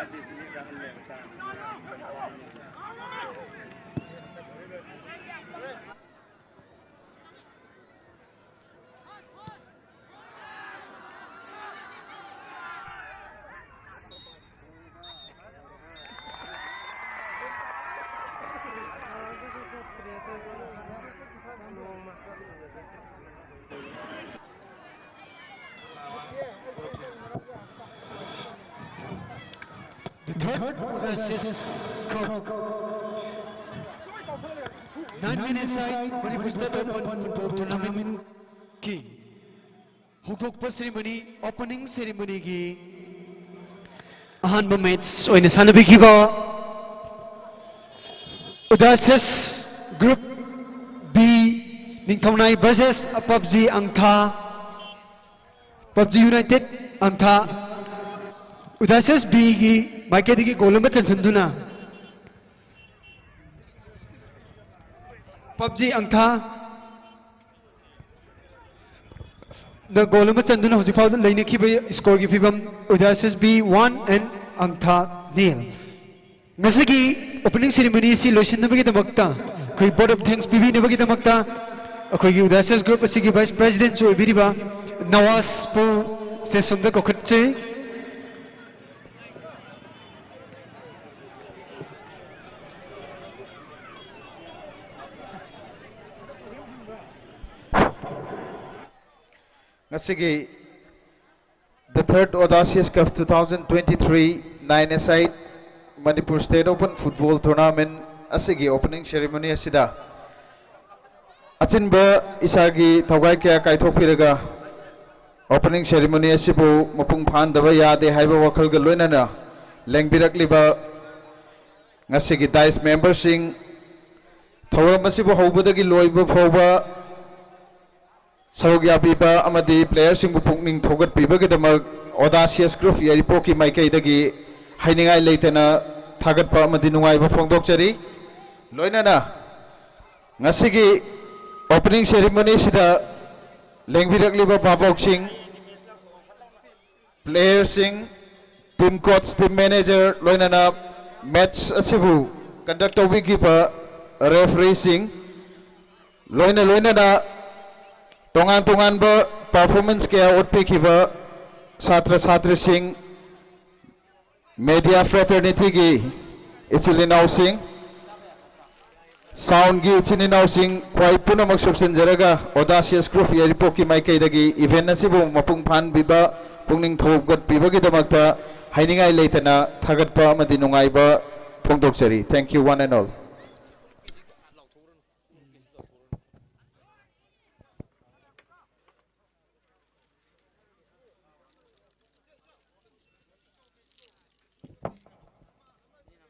third Odasys Cup nine minutes side Manipur State Open Football Tournament ki ꯍꯧꯗꯣꯛꯄ ceremony, opening ceremony ꯒꯤ ꯑꯍꯥꯟꯕ match ꯑꯣꯏꯅ ꯁꯥꯟꯅꯕꯤꯈꯤꯕ Odasys Group B, ꯅꯤꯡꯊꯧꯅꯥꯏ versus PUBG Angtha, PUBG United Angtha, Odasys B ꯒꯤ ꯃꯥꯏꯀꯩꯗꯒꯤ goal ꯑꯃ ꯆꯟꯁꯤꯟꯗꯨꯅ PUBG Angtha ꯅ goal ꯑꯃ ꯆꯟꯗꯨꯅ ꯍꯧꯖꯤꯛ ꯐꯥꯎꯕ ꯂꯩꯅꯈꯤꯕ score ꯒꯤ ꯐꯤꯕꯝ Odasys B one and Angtha nil꯫ ꯉꯁꯤꯒꯤ opening ceremony ꯑꯁꯤ ꯂꯣꯏꯁꯤꯟꯅꯕꯒꯤꯗꯃꯛꯇ ꯑꯩꯈꯣꯏ vote of thanks ꯄꯤꯕꯤꯅꯕꯒꯤꯗꯃꯛꯇ ꯑꯩꯈꯣꯏꯒꯤ Odasys Group ꯑꯁꯤꯒꯤ vice president ꯁꯨ ꯑꯣꯏꯕꯤꯔꯤꯕ ꯅꯋꯥꯖꯄꯨ stage ꯁꯣꯝꯗ ꯀꯧꯈꯠꯆꯩ꯫ ꯉꯁꯤꯒꯤ The Third Odasys Cup two thousand twenty-three nine-a-side Manipur State Open Football Tournament ꯑꯁꯤꯒꯤ opening ceremony ꯑꯁꯤꯗ ꯑꯆꯤꯟꯕ ꯏꯁꯥꯒꯤ ꯊꯋꯥꯏ ꯀꯌꯥ ꯀꯥꯏꯊꯣꯛꯄꯤꯔꯒ opening ceremony ꯑꯁꯤꯕꯨ ꯃꯄꯨꯡ ꯐꯥꯍꯟꯗꯕ ꯌꯥꯗꯦ ꯍꯥꯏꯕ ꯋꯥꯈꯜꯒ ꯂꯣꯏꯅꯅ ꯂꯦꯡꯕꯤꯔꯛꯂꯤꯕ ꯉꯁꯤꯒꯤ dais member ꯁꯤꯡ, ꯊꯧꯔꯝ ꯑꯁꯤꯕꯨ ꯍꯧꯕꯗꯒꯤ ꯂꯣꯏꯕ ꯐꯥꯎꯕ ꯁꯔꯨꯛ ꯌꯥꯕꯤꯕ ꯑꯃꯗꯤ player ꯁꯤꯡꯕꯨ ꯄꯨꯛꯅꯤꯡ ꯊꯧꯒꯠꯄꯤꯕꯒꯤꯗꯃꯛ Odasys Group ꯌꯥꯏꯔꯤꯄꯣꯛꯀꯤ ꯃꯥꯏꯀꯩꯗꯒꯤ ꯍꯥꯏꯅꯤꯡꯉꯥꯏ ꯂꯩꯇꯅ ꯊꯥꯒꯠꯄ ꯑꯃꯗꯤ ꯅꯨꯡꯉꯥꯏꯕ ꯐꯣꯡꯗꯣꯛꯆꯔꯤ꯫ ꯂꯣꯏꯅꯅ ꯉꯁꯤꯒꯤ opening ceremony ꯁꯤꯗ ꯂꯦꯡꯕꯤꯔꯛꯂꯤꯕ ꯚꯥꯕꯣꯛꯁꯤꯡ, player ꯁꯤꯡ, Team coach, team manager, ꯂꯣꯏꯅꯅ match ꯑꯁꯤꯕꯨ conduct ꯇꯧꯕꯤꯈꯤꯕ refereeꯁꯤꯡ, ꯂꯣꯏꯅ ꯂꯣꯏꯅꯅ ꯇꯣꯉꯥꯟ ꯇꯣꯉꯥꯟꯕ performance ꯀꯌꯥ ꯎꯠꯄꯤꯈꯤꯕ ꯁꯥꯇ꯭ꯔ ꯁꯥꯇ꯭ꯔꯤꯁꯤꯡ, media fraternityꯒꯤ ꯏꯆꯤꯜ ꯏꯅꯥꯎꯁꯤꯡ, soundꯒꯤ ꯏꯆꯤꯟ ꯏꯅꯥꯎꯁꯤꯡ, ꯈ꯭ꯋꯥꯏ ꯄꯨꯝꯅꯃꯛ ꯁꯨꯞꯆꯤꯟꯖꯔꯒ Audacious Group ꯌꯥꯏꯔꯤꯄꯣꯛꯀꯤ ꯃꯥꯏꯀꯩꯗꯒꯤ event ꯑꯁꯤꯕꯨ ꯃꯄꯨꯡ ꯐꯥꯍꯟꯕꯤꯕ, ꯄꯨꯛꯅꯤꯡ ꯊꯧꯒꯠꯄꯤꯕꯒꯤꯗꯃꯛꯇ ꯍꯥꯏꯅꯤꯡꯉꯥꯏ ꯂꯩꯇꯅ ꯊꯥꯒꯠꯄ ꯑꯃꯗꯤ ꯅꯨꯡꯉꯥꯏꯕ ꯐꯣꯡꯗꯣꯛꯆꯔꯤ꯫ Thank you, one and all.